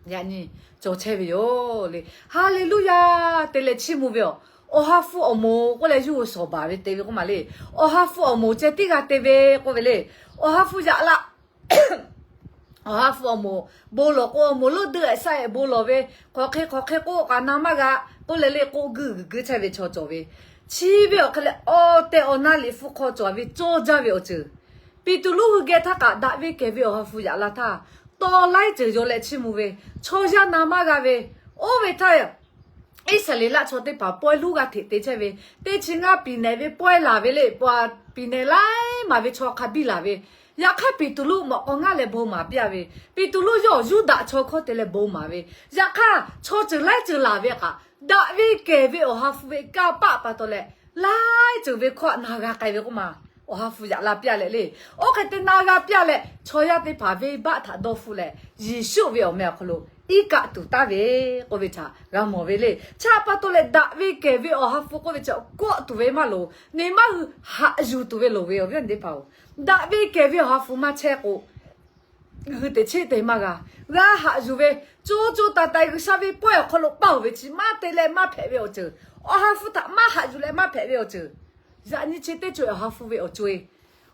yaꞈ nyi cawˬ chehˇ ve yoˬ le. Haˍleˍluˇyaˇ te leh chiˇ mvuh ve yoˬ. Awˬ ha hpu awˬ moˍ k'oˆ leh yawˇ hui shawˍ baˬ ve te ve k'oˆ ma le. Awˬ ha hpu awˬ moˍ ceh tiˉ g'a te ve k'oˆ ve le. Awˬ ha hpu yaꞈ la awˬ ha hpu awˬ moˍ bon lawˬ k'o, awˬ moˍ leuˆ deuˆ-ehˍ shaˆ-ehˍ bon lawˬ ve, hk'aˬ hk'e hk'aˬ hk'e k'oˆ kaꞈ na maˇ g'a k'oˆ leh le, k'oˆ guiˇ guiˬ guiˇ chehˇ ve chaw cawˬ ve. Chi ve awˬ hk'e leh awˬ tehˬ awˬ na liꞈ hpu hk'aw cawˬ ve cawˇ jaˇ ve awˬ ceuˬ, Peˍtruˆ hui geh htaˇ kaꞈ daꞈ ve kehˬ ve awˬ ha hpu yaꞈ la htaˇ, taw laiˉ ceuˬ yaw leh chiˇ mvuh ve, chaw yaˇ na maˇ g'a ve, oˇ ve htaˇ Iˉsaˍreˍlaˆ chaw teˇ hpaˍ pawehˇ luˇ g'a hteꞈ te chehˇ ve, teˇ chi ngaˇ piˍ nehˬ ve pawehˇ laˬ ve le, piˍ nehˬ laiˉ maˬ ve chaw hk'a biˇ laˬ ve. Yaꞈ hk'aˇ Peˍtruˆ mawꞈ k'aw ngaˇ leh bon maˍ piˇ-a ve, Peˍtruˆ yawˇ Yuˇdaꞈ chaw hkawˇ te leh bon maˍ ve. Yaꞈ hk'aˇ chaw ceuˬ laiˉ ceuˬ laˬ ve kaꞈ, daꞈ ve kehˬ ve awˬ ha hpu ve kanˇ paˆ pa taw leh, laiˉ ceuˬ ve hkawˇ htaꞈ na g'a k'ai ve k'oˆ ma. Awˬ ha hpu yaꞈ la piˇ-a leh le. Oˇ hk'e te na g'a piˇ-a leh, chaw yaˇ teˇ hpaˍ venˇbaˆ htaꞈ dawˇ hpfuhˆ leh, Yeˍsuˆ ve awˬ meh awˬ hk'aw lo iˉ kaˆ tuˬ taˍ ve k'oˆ ve htaꞈ g'a mawˬ ve le. Chi pa taw leh daꞈ ve kehˬ ve awˬ ha hpu k'oˆ ve chi kawˆ tuˬ ve maˇ loˍ. Neˇ maˇ hui haꞈ yuˬ tuˬ ve loˍ ve awˬ viˉ awˬ nyi teˇ hpaˍ-oˬ, daꞈ ve kehˬ ve awˬ ha hpu maˇ chehˇ k'o, g'uiˬ teꞈ cheˆ te maˇ g'a. G'a haꞈ yuˬ ve, co co taiˍ taiˍ G'uiˬsha ve pawehˇ awˬ hk'aw lo paˇ-oˬ ve chi maˇ te leh maˇ hpehꞈ ve awˬ ceuˬ, awˬ ha hpu htaꞈ maˇ haꞈ yuˬ leh maˇ hpehꞈ ve awˬ ceuˬ, yaꞈ nyi chi teˇ co-e awˬ ha hpu ve awˬ co-e,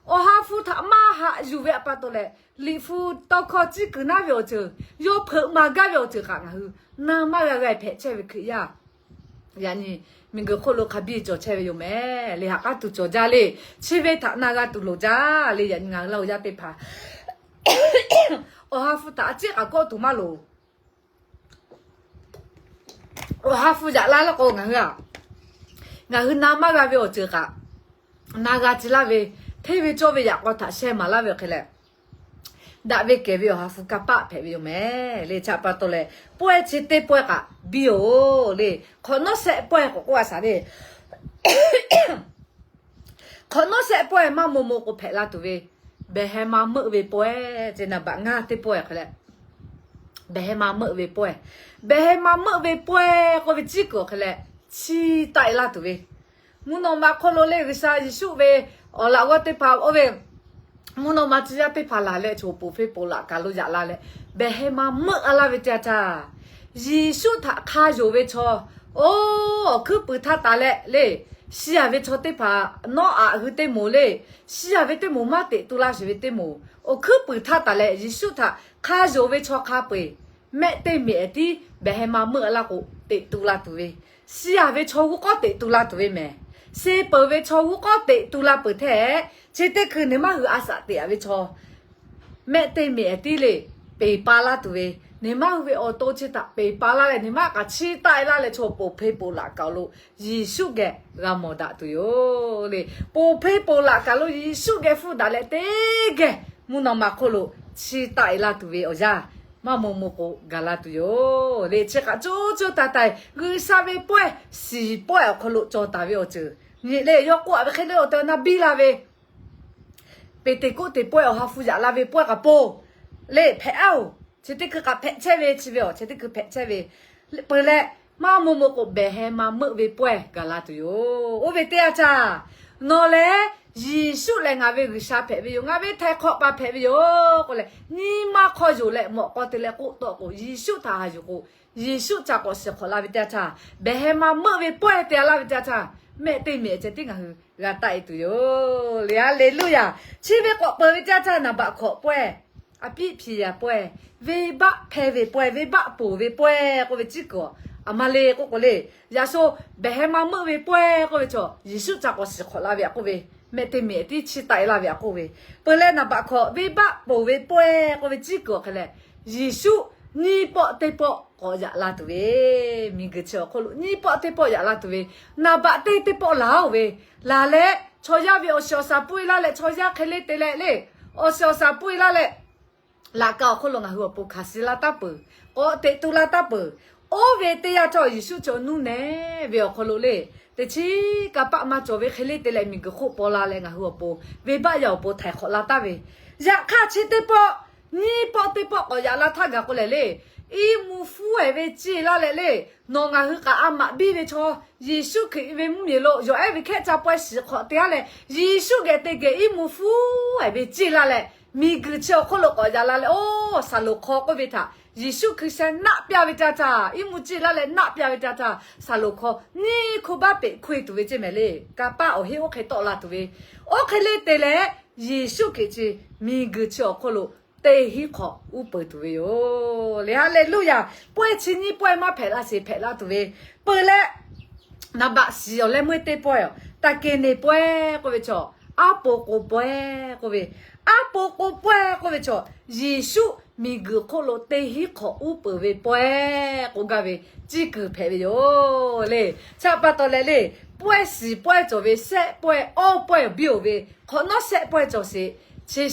awˬ ha hpu htaꞈ maˇ haꞈ yuˬ ve pa taw leh, liꞈ hpu tawˇ hkawˇ ciˇ kuiˬ naˉ ve awˬ ceuˬ, yawˇ hpeuꞈ maˍ gaˇ ve awˬ ceuˬ kaꞈ ngaˬ hui na maˇ g'a g'a hpehꞈ chehˇ ve Hkriꞈ yaˇ yaꞈ nyi miˬguiˬ hk'oˆ lo hk'a biˇ cawˬ chehˇ ve yoˬ mehˍ le. Haꞈ k'aˉ tuˬ cawˬ jaˇ le. Chi ve htaꞈ na g'a tuˬ loˍ jaˇ le. Yaꞈ nyi ngaˬ hui Laˇ huˍ yaˇ teˇ hpaˍ awˬ ha hpu htaꞈ a ciˉ k'aꞈ kawˆ tuˬ maˇ loˍ. Awˬ ha hpu yaꞈ la laˇ k'o ngaˬ hui a, ngaˬ hui na maˇ g'a ve awˬ ceuˬ kaꞈ na g'a ci laˇ ve, hteˇ ve cawˇ ve yaꞈ k'aw htaꞈ sheh maˍ laˇ ve awˬ hk'e leh, daꞈ ve kehˬ ve awˬ ha hpu kanˇ paˆ hpehꞈ ve yoˬ mehˍ le. Chi pa taw leh, pawehˇ chi teˇ pawehˇ kaꞈ biˇ-oˬ le. Hk'awꞈ nawˉ shehˆ pawehˇ k'awꞈ k'oˆ a shaˍ le. Hk'awꞈ nawˉ shehˆ pawehˇ maˇ maw maw k'o hpehꞈ la tuˬ ve, behˬ heh ma meuˆ ve pawehˇ ceh naˍ baꞈ ngaˇ teˇ pawehˇ hk'e leh, behˬ heh ma meuˆ ve pawehˇ, behˬ heh ma meuˆ ve pawehˇ k'oˆ ve ciˉ kuiˬ awˬ hk'e leh, chiˇ taˆ-e laˇ tuˬ ve, mvuhˇ naw ma hk'oˆ lo le G'uiˬsha Yeˍsuˆ ve awˬ laꞈ g'awˇ teˇ hpaˍ oˇ ve mvuhˇ naw ma tcuh yaˇ teˇ hpaˍ laˬ leh choˬ poˬ hpeˇ poˬ laꞈ kaˬ lo yaꞈ la leh, behˬ heh ma meuˆ-a laˇ ve teˇ yanˇ htaˇ, Yeˍsuˆ htaꞈ hk'a yonˍ ve chaw, oˇ awˬ hkuiˉ puiˍ htaˇ taˍ leh le, shiˍ-a ve chaw teˇ hpaˍ, nawˉ aꞈ hui teˇ moˍ le, shiˍ-a ve teˇ moˍ maˇ teꞈ tu laˇ sheˍ ve teˇ moˍ, awˬ hkuiˉ puiˍ htaˇ taˍ leh Yeˍsuˆ htaꞈ hk'a yonˍ ve chaw hk'a peu-eˬ, mehˆ teˇ meꞈ-ehˍ tiˉ behˬ heh ma meuˆ-a laˇ k'o, teꞈ tu la tuˬ ve, shiˍ-a ve chaw g'uˇ k'awˉ teꞈ tu la tuˬ ve mehˍ. Suh peuˬ ve chaw g'uˇ k'awˉ teꞈ tu la peuˬ htehꞈ, chi teˇ hkui neˇ maˇ hui a shaꞈ teꞈ-a ve chaw mehˆ teˇ meꞈ-ehˍ tiˉ le, peˬ pa laˇ tuˬ ve, neˇ maˇ hui ve awˬ to chi htaꞈ peˬ pa laˇ leh, neˇ maˇ kaꞈ chiˇ taˆ-e laˇ leh, choˬ poˬ hpeˇ poˬ laꞈ kaˬ lo Yeˍsuˆ geh g'a mawˬ daꞈ tuˬ yoˬ le. Poˬ hpeˇ poˬ laꞈ kaˬ lo Yeˍsuˆ geh hpfuhˇ daꞈ leh teˇ geh mvuhˇ naw ma hk'oˆ lo chiˇ taˆ-e laˇ tuˬ ve awˬ yanˇ, maˇ maw maw k'o gaˬ la tuˬ yoˬ le. Chi hk'aꞈ co co taiˍ taiˍ G'uiˬsha ve pawehˇ shiˍ pawehˇ awˬ hk'aw lo cawˬ taˍ ve awˬ ceuˬ nyi le. Yawˇ k'oˆ-a ve hk'e le, awˬ tehˬ awˬ na biˇ la ve, Peˍteˍkoˆteˍ pawehˇ awˬ ha hpu yaꞈ la ve pawehˇ k'aꞈ po le hpehꞈ-aˬ-oˬ. Chi teˇ hkui kaꞈ hpehꞈ chehˇ ve, chi ve awˬ chi teˇ hkui hpehꞈ chehˇ ve peuˬ leh, maˇ maw maw k'o behˬ heh ma meuˆ ve pawehˇ gaˬ la tuˬ yoˬ. Oˇ ve teˇ yanˇ htaˇ, nawˬ lehˬ Yeˍsuˆ lehˬ ngaˬ ve G'uiˬsha hpehꞈ ve yoˬ, ngaˬ ve htaiˍ hk'awꞈ paˍ hpehꞈ ve yoˬ k'oˆ leh, nyi ma hk'aw yonˍ leh mawꞈ k'aw te leh k'oˆ tawˆ k'o, Yeˍsuˆ htaꞈ haꞈ yuˬ k'o, Yeˍsuˆ ca k'awꞈ shiˍ hk'awꞈ la ve teˇ yanˇ htaˇ, behˬ heh ma meuˆ ve pawehˇ te-a laˇ ve teˇ yanˇ htaˇ, mehˆ teˇ meꞈ ceh tiˉ ngaˬ hui g'a taˆ e tuˬ yoˬ le. Haˍleˍluˇyaˬ. Chi ve k'awꞈ peuˬ ve teˇ yanˇ htaˇ naˍ baꞈ hkawꞈ pawehˇ, a piˆ hpiˍ yaˍ pawehˇ, venˇbaˆ hpehˇ ve pawehˇ, venˇbaˆ ponˬ ve pawehˇ k'oˆ ve ciˉ kuiˬ a ma le k'oˆ k'o le, yaꞈ sho behˬ heh ma meuˆ ve pawehˇ k'oˆ ve chaw Yeˍsuˆ ca k'awꞈ shiˍ hk'awꞈ la ve aꞈ k'oˆ ve, mehˆ teˇ meꞈ tiˉ chiˇ taˆ e laˇ ve aꞈ k'oˆ ve, peuˬ leh naˍ baꞈ hkawꞈ venˇbaˆ ponˬ ve pawehˇ k'oˆ ve ciˉ kuiˬ awˬ hk'e leh, Yeˍsuˆ nyiˇ pawˆ teˇ pawˆ k'awꞈ yaꞈ la tuˬ ve, miˬguiˬ chi awˬ hk'oˆ lo nyiˇ pawˆ teˇ pawˆ yaꞈ la tuˬ ve, naˍ baꞈ teˇ teˇ pawˆ laˬ oˬ ve, laˬ leh chaw yaˇ ve awˬ shiˍ awˬ shaˍ pui laˇ leh chaw yaˇ hk'e le te leh le, awˬ shiˍ awˬ shaˍ pui laˇ leh laꞈ ka awˬ hk'oˆ lo ngaˬ hui awˬ pon hkanˍ suh la taˇ peuˬ, k'awꞈ teꞈ tu la taˇ peuˬ. Oˇ ve teˇ yanˇ htawˇ Yeˍsuˆ chi awˬ nuˇ nehˬ ve awˬ hk'aw lo le, teˇ chiˉ kanˇ paˆ maˇ cawˬ ve hk'e le te leh miˬguiˬ hk'oˆ paw la leh ngaˬ hui awˬ pon venˇbaˆ yaˇ awˬ pon htaiˍ hk'awꞈ la taˍ ve, yaꞈ hk'aˇ chi teˇ pawˆ nyiˇ pawˆ teˇ pawˆ k'awꞈ yaꞈ la htaˇ gaˬ k'o lehˬ le, iˉ mvuhˇ fuˉ ehˍ ve ciˇ laˇ leh le, nawˬ ngaˬ hui k'aꞈ a maꞈ biˇ ve chaw, Yeˍsuˆ Hkriꞈ ve mvuhˇmiˬ lo yawˬ ehˉ ve hkehˉ ca pawehˇ shiˍ hk'awꞈ te aˉ leh, Yeˍsuˆ geh teˇ geh iˉ mvuhˇ fuˉ ehˍ ve ciˇ laˇ leh, miˬguiˬ chi awˬ hk'oˆ lo k'awꞈ yaꞈ la leh, oˇ Saˍlonˍ hk'aw k'oˆ ve htaꞈ Yeˍsuˆ Hkriꞈ sheh naˆ pyaˇ ve teˇ yanˇ htaˇ, iˉ mvuhˇ ciˇ laˇ leh naˆ pyaˇ ve teˇ yanˇ htaˇ, Saˍlonˍ hk'aw nyiˇ hkuˇ baˆ peꞈ hkuˇ e tuˬ ve ceˇ mehˍ le. Kanˇ paˆ awˬ heˆ oˇ hk'e tawˆ la tuˬ ve, oˇ hk'e le te leh, Yeˍsuˆ Hkriꞈ chi miˬguiˬ chi awˬ hk'oˆ lo teˇ hinˉ hk'awꞈ uˉ peunˍ tuˬ ve yoˬ le. Haˍleˍluˇyaˬ. Pawehˇ chi nyiˇ pawehˇ maˇ hpehꞈ la sheˍ hpehꞈ la tuˬ ve, peuˬ leh naˍ baꞈ shiˍ awˬ leh meuˇ teˇ pawehˇ, taˇ kehˬ neˍ pawehˇ k'oˆ ve chaw, aˉ po k'o pawehˇ k'oˆ ve, aˉ po k'o pawehˇ k'oˆ ve chaw, Yeˍsuˆ miˬguiˬ hk'oˆ lo teˇ hinˉ hk'awꞈ uˉ peunˍ ve pawehˇ k'oˆ gaˇ ve, ciˇ kuiˬ hpehꞈ ve yoˬ le. Chi pa taw leh le, pawehˇ shiˍ pawehˇ cawˬ ve, shehˆ pawehˇ awˇ pawehˇ biˇ oˬ ve, hk'awꞈ nawˉ shehˆ pawehˇ cawˬ sheˍ, chi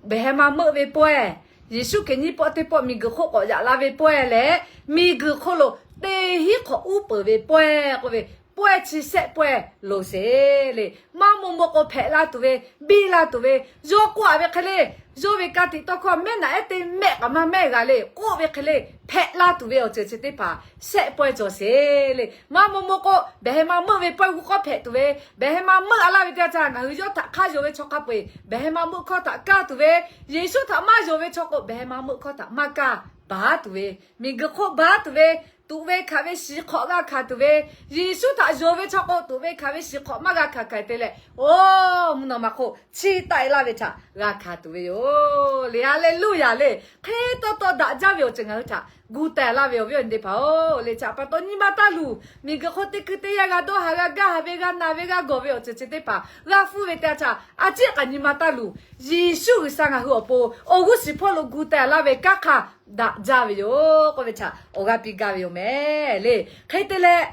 behˬ heh ma meuˆ ve pawehˇ, Yeˍsuˆ Hkriꞈ nyiˇ pawˆ teˇ pawˆ miˬguiˬ hk'oˆ k'awꞈ yaꞈ la ve pawehˇ leh, miˬguiˬ hk'oˆ lo teˇ hinˉ hk'awꞈ uˉ peunˍ ve pawehˇ k'oˆ ve, pawehˇ chi shehˆ pawehˇ loˍ sheˍ le. Maˇ maw maw k'o hpehꞈ la tuˬ ve, biˇ la tuˬ ve, yawˇ k'oˆ a ve hk'e le, yawˇ ve ka tiꞈ tawˇ hkawˇ mehˉ naꞈ ehˉ teˇ mehˆ kaꞈ maˇ mehˉ g'a le k'oˆ ve hk'e le, hpehꞈ la tuˬ ve awˬ ceuˬ chi teˇ hpaˍ shehˆ pawehˇ cawˬ sheˍ le. Maˇ maw maw k'o behˬ heh ma meuˆ ve pawehˇ g'uˇ hk'awˉ hpehꞈ tuˬ ve, behˬ heh ma meuˆ a laˇ ve teˇ yanˇ htaˇ ngaˬ hui yawˇ htaꞈ hk'aˇ yonˍ ve chaw hk'a peu-eˬ behˬ heh ma meuˆ hkawˇ htaꞈ kaˇ tuˬ ve, Yeˍsuˆ htaꞈ maˇ yonˍ ve chaw k'o behˬ heh ma meuˆ hkawˇ htaꞈ maˇ kaˇ, baˬ tuˬ ve, miˬguiˬ hk'oˆ baˬ tuˬ ve, tuꞈ ve hkanˍ ve shiˍ hk'awꞈ g'a hkanˍ tuˬ ve, Yeˍsuˆ htaꞈ yonˍ ve chaw k'o tuꞈ ve hkanˍ ve shiˍ hk'awꞈ maˇ g'a hkanˍ hkanˍ te leh, oˇ mvuhˇ naw ma hk'oˆ chiˇ taˆ e laˇ ve htaꞈ g'a hkanˍ tuˬ ve yoˬ le. Haˍleˍluˇyaˬ le. Hk'e taw taw daꞈ jaˇ ve awˬ ceuˬ ngaˬ hui htaꞈ gu teh laˇ ve awˬ viˉ awˬ nyi teˇ hpaˍ-oˬ le. Chi pa taw nyi ma taˇ luˬ. Miˬguiˬ hk'oˆ teˇ hkui teˇ yanˇ g'a dawˇ haˍ g'a gaˇ haˍ ve g'a naˬ ve g'a gawˬ ve awˬ ceuˬ chi teˇ hpaˍ g'a hpuˇ ve teˇ yanˇ htaˇ a ciˉ k'aꞈ nyi ma taˇ luˬ. Yeˍsuˆ G'uiˬsha ngaˬ hui awˬ pon awˬ g'uˇ shiˍ hpawˇ lo gu teh laˇ ve kanˉ hk'a daꞈ jaˇ ve yoˬ k'oˆ ve htaꞈ awˬ g'aˇ piˇ gaˇ ve yoˬ mehˍ le. Hk'e te leh,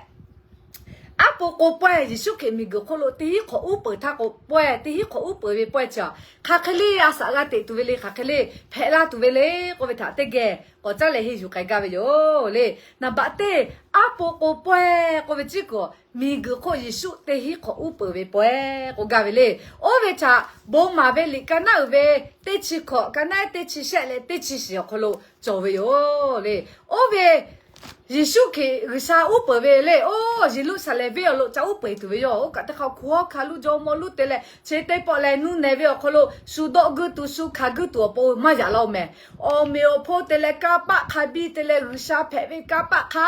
aˉ po k'o pawehˇ Yeˍsuˆ Hkriꞈ miˬguiˬ hk'oˆ lo teˇ hinˉ hk'awꞈ uˉ peunˍ htaˇ k'o pawehˇ, teˇ hinˉ hk'awꞈ uˉ peunˍ ve pawehˇ chi a, hk'aˬ hk'e le a shaꞈ g'a teꞈ tuˬ ve le, hk'aˬ hk'e le hpehꞈ la tuˬ ve le k'oˆ ve htaꞈ teˇ geh k'awꞈ caˉ leh henˇ yuˬ k'ai gaˇ ve yoˬ le. Naˍ baꞈ teˇ, aˉ po k'o pawehˇ k'oˆ ve ciˉ kuiˬ miˬguiˬ hk'oˆ Yeˍsuˆ teˇ hinˉ hk'awꞈ uˉ peunˍ ve pawehˇ k'oˆ gaˇ ve le. Oˇ ve htaꞈ bon maˍ ve liꞈ ka naˉ uiˍ ve teˇ chi hkawꞈ, ka naˉ ehˉ teˇ chi shehˆ leh teˇ chi shiˍ awˬ hk'aw lo cawˬ ve yoˬ le. Oˇ ve Yeˍsuˆ Hkriꞈ G'uiˬsha uˉ peunˍ ve le. Oˇ Yeˍruˆsaˍlehnˍ venˇ awˬ lo ca uˉ peunˍ tuˬ ve yoˬ. Oˇ kaꞈ teˇ hk'a hk'u hawˉ hkanˇ luˇ jaw mawˇ luˇ te leh chi teˇ pawˆ leh nuˇ nehˬ ve awˬ hk'aw lo shu dawˆ guˇ tuˬ shu hkanˍ guˇ tuˬ awˬ pon maˇ yaꞈ la-oˬ mehˍ. Awˬ meꞈ awˬ hponˇ te leh kanˇ paˆ hk'a biˇ te leh G'uiˬsha hpehꞈ ve kanˇ paˆ hk'a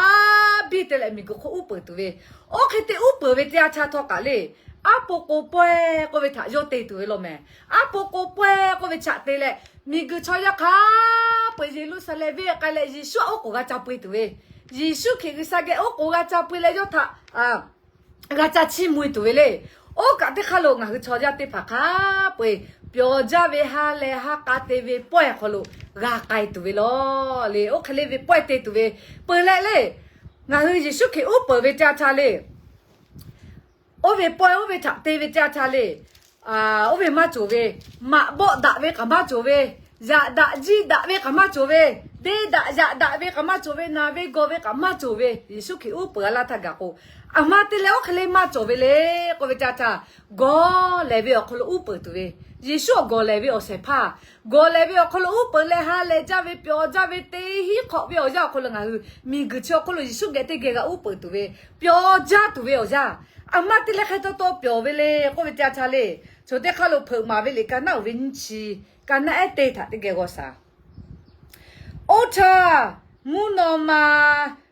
biˇ te leh miˬguiˬ hk'oˆ uˉ peunˍ tuˬ ve, oˇ hk'e te uˉ peunˍ ve teˇ yanˇ htaˇ htawˇ kaꞈ le, aˉ po k'o pawehˇ k'oˆ ve htaꞈ yawˇ te tuˬ ve law mehˍ. Aˉ po k'o pawehˇ k'oˆ ve htaꞈ te leh, miˬguiˬ chaw yaˇ hk'a peu-eˬ Yeˍruˆsaˍlehnˍ venˇ k'ai leh Yeˍsuˆ htaꞈ oˉ k'oˍ g'a ca peu-eˬ tuˬ ve, Yeˍsuˆ Hkriꞈ G'uiˬsha geh oˉ k'oˍ g'a ca peu-eˬ leh yawˇ htaꞈ g'a ca chiˇ mvuh-e tuˬ ve le. Oˇ kaꞈ teˇ hk'aˇ lo ngaˬ hui chaw yaˇ teˇ hpaˍ hk'a peu-eˬ pyawˬ jaˇ ve ha lehˬ ha k'a te ve pawehˇ hk'aw lo g'a k'ai tuˬ ve law le. Oˇ hk'e le ve pawehˇ te tuˬ ve peuˬ leh le. Ngaˬ hui Yeˍsuˆ Hkriꞈ uˉ peunˍ ve teˇ yanˇ htaˇ le, oˇ ve pawehˇ oˇ ve htaꞈ te ve teˇ yanˇ htaˇ le, oˇ ve maˇ cawˬ ve, maꞈ bawˆ daꞈ ve kaꞈ maˇ cawˬ ve, yaꞈ daꞈ jiˇ daꞈ ve kaꞈ maˇ cawˬ ve, deˇ daꞈ yaꞈ daꞈ ve kaꞈ maˇ cawˬ ve, naˬ ve gawˬ ve kaꞈ maˇ cawˬ ve, Yeˍsuˆ Hkriꞈ uˉ peunˍ a laˇ htaˇ gaˬ k'o, aˬ ma te leh oˇ hk'e le maˇ cawˬ ve le k'oˆ ve teˇ yanˇ htaˇ, gawˬ lehˬ ve awˬ hk'aw lo uˉ peunˍ tuˬ ve, Yeˍsuˆ awˬ gawˬ lehˬ ve awˬ shehˍ hpaˇ, gawˬ lehˬ ve awˬ hk'aw lo uˉ peunˍ leh ha lehˬ jaˇ ve pyawˬ jaˇ ve teˇ hinˉ hk'awꞈ ve awˬ yanˇ awˬ hk'aw lo ngaˬ hui miˬguiˬ chi awˬ hk'oˆ lo Yeˍsuˆ geh teˇ geh g'a uˉ peunˍ tuˬ ve, pyawˬ jaˇ tuˬ ve awˬ yanˇ, aˬ ma te leh hk'e taw taw pyawˬ ve le k'oˆ ve teˇ yanˇ htaˇ le, chaw teˇ hk'aˇ lo hpeuꞈ maˍ ve liꞈ ka naˉ uiˍ ve nyiˇ chi, ka naˉ ehˉ teˇ htaꞈ teˇ geh g'aw shaˍ. Oˇ htaˇ, mvuhˇ naw ma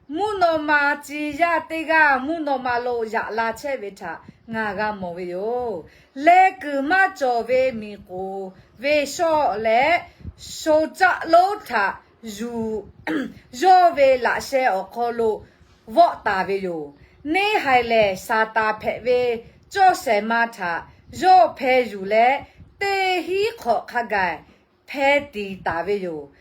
mvuhˇ naw ma tcuh yaˇ teˇ g'aˇ mvuhˇ naw ma lo yaꞈ la chehˇ ve htaꞈ ngaˬ g'a mawˬ ve yoˬ. Leh kuiˬ maˇ cawˬ ve miˬ k'oˍ ve shawˆ leh sho caˆ lonˉ htaꞈ yuˬ yawˇ ve laꞈ sheh awˬ hk'aw lo vawˆ taˍ ve yoˬ. Neˇ haiˬ lehˬ, Saˍtanˍ hpehꞈ ve cawˇ shehˍ ma htaꞈ yawˇ hpeh yuˬ leh, teˇ hinˉ hk'awꞈ hk'a gaˬ hpeh tiˍ taˍ ve yoˬ.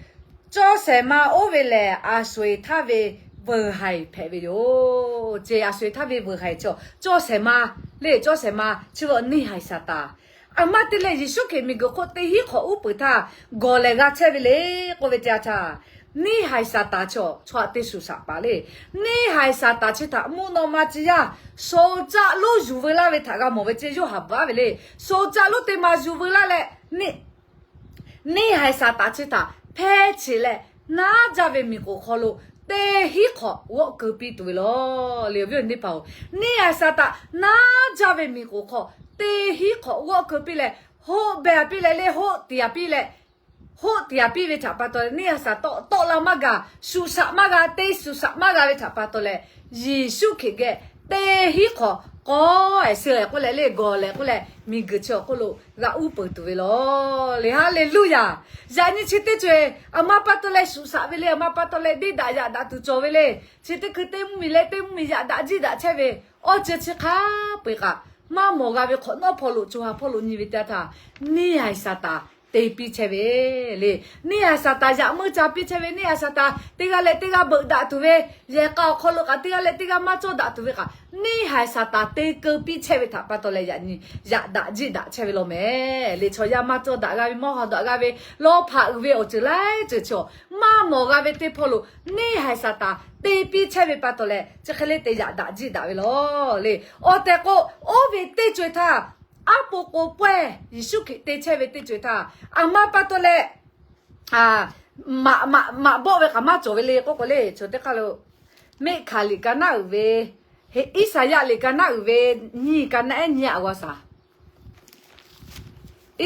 Cawˇ shehˍ ma oˇ ve lehˬ, aˬ sho eˬ htaˇ ve veuˬ haiˬ hpehꞈ ve yoˬ. Ceˬ, aˬ sho eˬ htaˇ ve veuˬ haiˬ chaw, cawˇ shehˍ ma le, cawˇ shehˍ ma chi ve neˇ haiˬ Saˍtanˍ. Aˬ ma te leh Yeˍsuˆ Hkriꞈ miˬguiˬ hk'oˆ teˇ hinˉ hk'awꞈ uˉ peunˍ htaˇ gawˬ lehˬ g'a chehˇ ve le k'oˆ ve te a htaˇ, neˇ haiˬ Saˍtanˍ chaw, chaw htaꞈ te shuˍ shaꞈ paˍ le. Neˇ haiˬ Saˍtanˍ chi htaꞈ mvuhˇ naw ma tcuh yaˇ sho caˆ lonˉ yuˬ veu laˇ ve htaꞈ g'a mawˬ ve ceˇ. Yoˇhanˬ bvuhꞈ aˉ ve le. Sho caˆ lonˉ teˇ ma yuˬ veu laˇ leh, neˇ haiˬ Saˍtanˍ chi htaꞈ hpehˇ cheꞈ leh, naˉ jaˇ ve miˬ k'oˍ hk'aw lo teˇ hinˉ hk'awꞈ g'awˆ keu piˇ tuˬ ve law le. Awˬ viˉ awˬ nyi teˇ hpaˍ-oˬ, neˇ haiˬ Saˍtanˍ naˉ jaˇ ve miˬ k'oˍ hk'aw teˇ hinˉ hk'awꞈ g'awˆ keu piˇ leh, hoˆ beh piˇ leh le, hoˆ tiˍ piˇ leh, hoˆ tiˍ piˇ ve htaꞈ pa taw leh, neˇ haiˬ Saˍtanˍ tawˆ la maˇ g'a, shuˍ shaꞈ maˇ g'a, te shuˍ shaꞈ maˇ g'a ve htaꞈ pa taw leh, Yeˍsuˆ Hkriꞈ geh teˇ hinˉ hk'awꞈ k'awˇ ehˍ suh k'oˆ leh le, gawˬ lehˬ k'oˆ leh, miˬguiˬ chi awˬ hk'oˆ lo g'a uˉ peunˍ tuˬ ve law le. Haˍleˍluˆyaˬ. Yaꞈ nyi chi teˇ co-eˬ aˬ ma pa taw leh shuˍ shaꞈ ve le, aˬ ma pa taw leh deˇ daꞈ yaꞈ daꞈ tuˬ cawˬ ve le. Chi teˇ hkui teˇ mvuhˇmiˬ leh teˇ mvuhˇmiˬ yaꞈ daꞈ jiˇ daꞈ chehˇ ve, awˬ ceuˬ chi hk'a peu-eˬ kaꞈ maˇ mawˬ g'a ve hk'awꞈ nawˉ hpawˇ lo co ha hpawˇ lo nyi ve teˇ yanˇ htaˇ, neˇ haiˬ Saˍtanˍ te piˇ chehˇ ve le. Neˇ haiˬ Saˍtanˍ yaꞈ meuˇ ca piˇ chehˇ ve, neˇ haiˬ Saˍtanˍ teˇ g'aˇ leh teˇ g'aˇ beuꞈ daꞈ tuˬ ve, yehˬ k'a awˬ hk'aw lo kaꞈ teˇ g'aˇ leh teˇ g'aˇ maˇ cawˇ daꞈ tuˬ ve kaꞈ, neˇ haiˬ Saˍtanˍ te keu piˇ chehˇ ve htaꞈ pa taw leh yaꞈ nyi yaꞈ daꞈ jiˇ daꞈ chehˇ ve law mehˍ le. Chaw yaˇ maˇ cawˇ daꞈ g'a ve, maˇ haw daꞈ g'a ve, lawˇ hpaꞈ uiˍ ve awˬ ceuˬ laiˉ ceuˬ chaw maˇ mawˬ g'a ve teˇ hpawˇ lo neˇ haiˬ Saˍtanˍ te piˇ chehˇ ve pa taw leh, chi hk'e le te yaꞈ daꞈ jiˇ daꞈ ve law le. Awˬ tehˬ k'o, oˇ ve teˇ co-eˬ htaˇ, aˉ po k'o pawehˇ Yeˍsuˆ Hkriꞈ te chehˇ ve teˇ co-eˬ htaˇ, aˬ ma pa taw leh maꞈ bawˆ ve kaꞈ maˇ cawˬ ve le k'oˆ k'o le, chaw teˇ hk'aˇ lo Meˆhkaˍ liꞈ ka naˉ uiˍ ve, Iˉsaˍyaˆ liꞈ ka naˉ uiˍ ve nyiˇ ka naˉ ehˉ nyiˇ aꞈ g'aw shaˍ.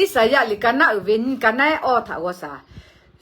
Iˉsaˍyaˆ liꞈ ka naˉ uiˍ ve nyiˇ ka naˉ ehˉ awˇ htaꞈ g'aw shaˍ.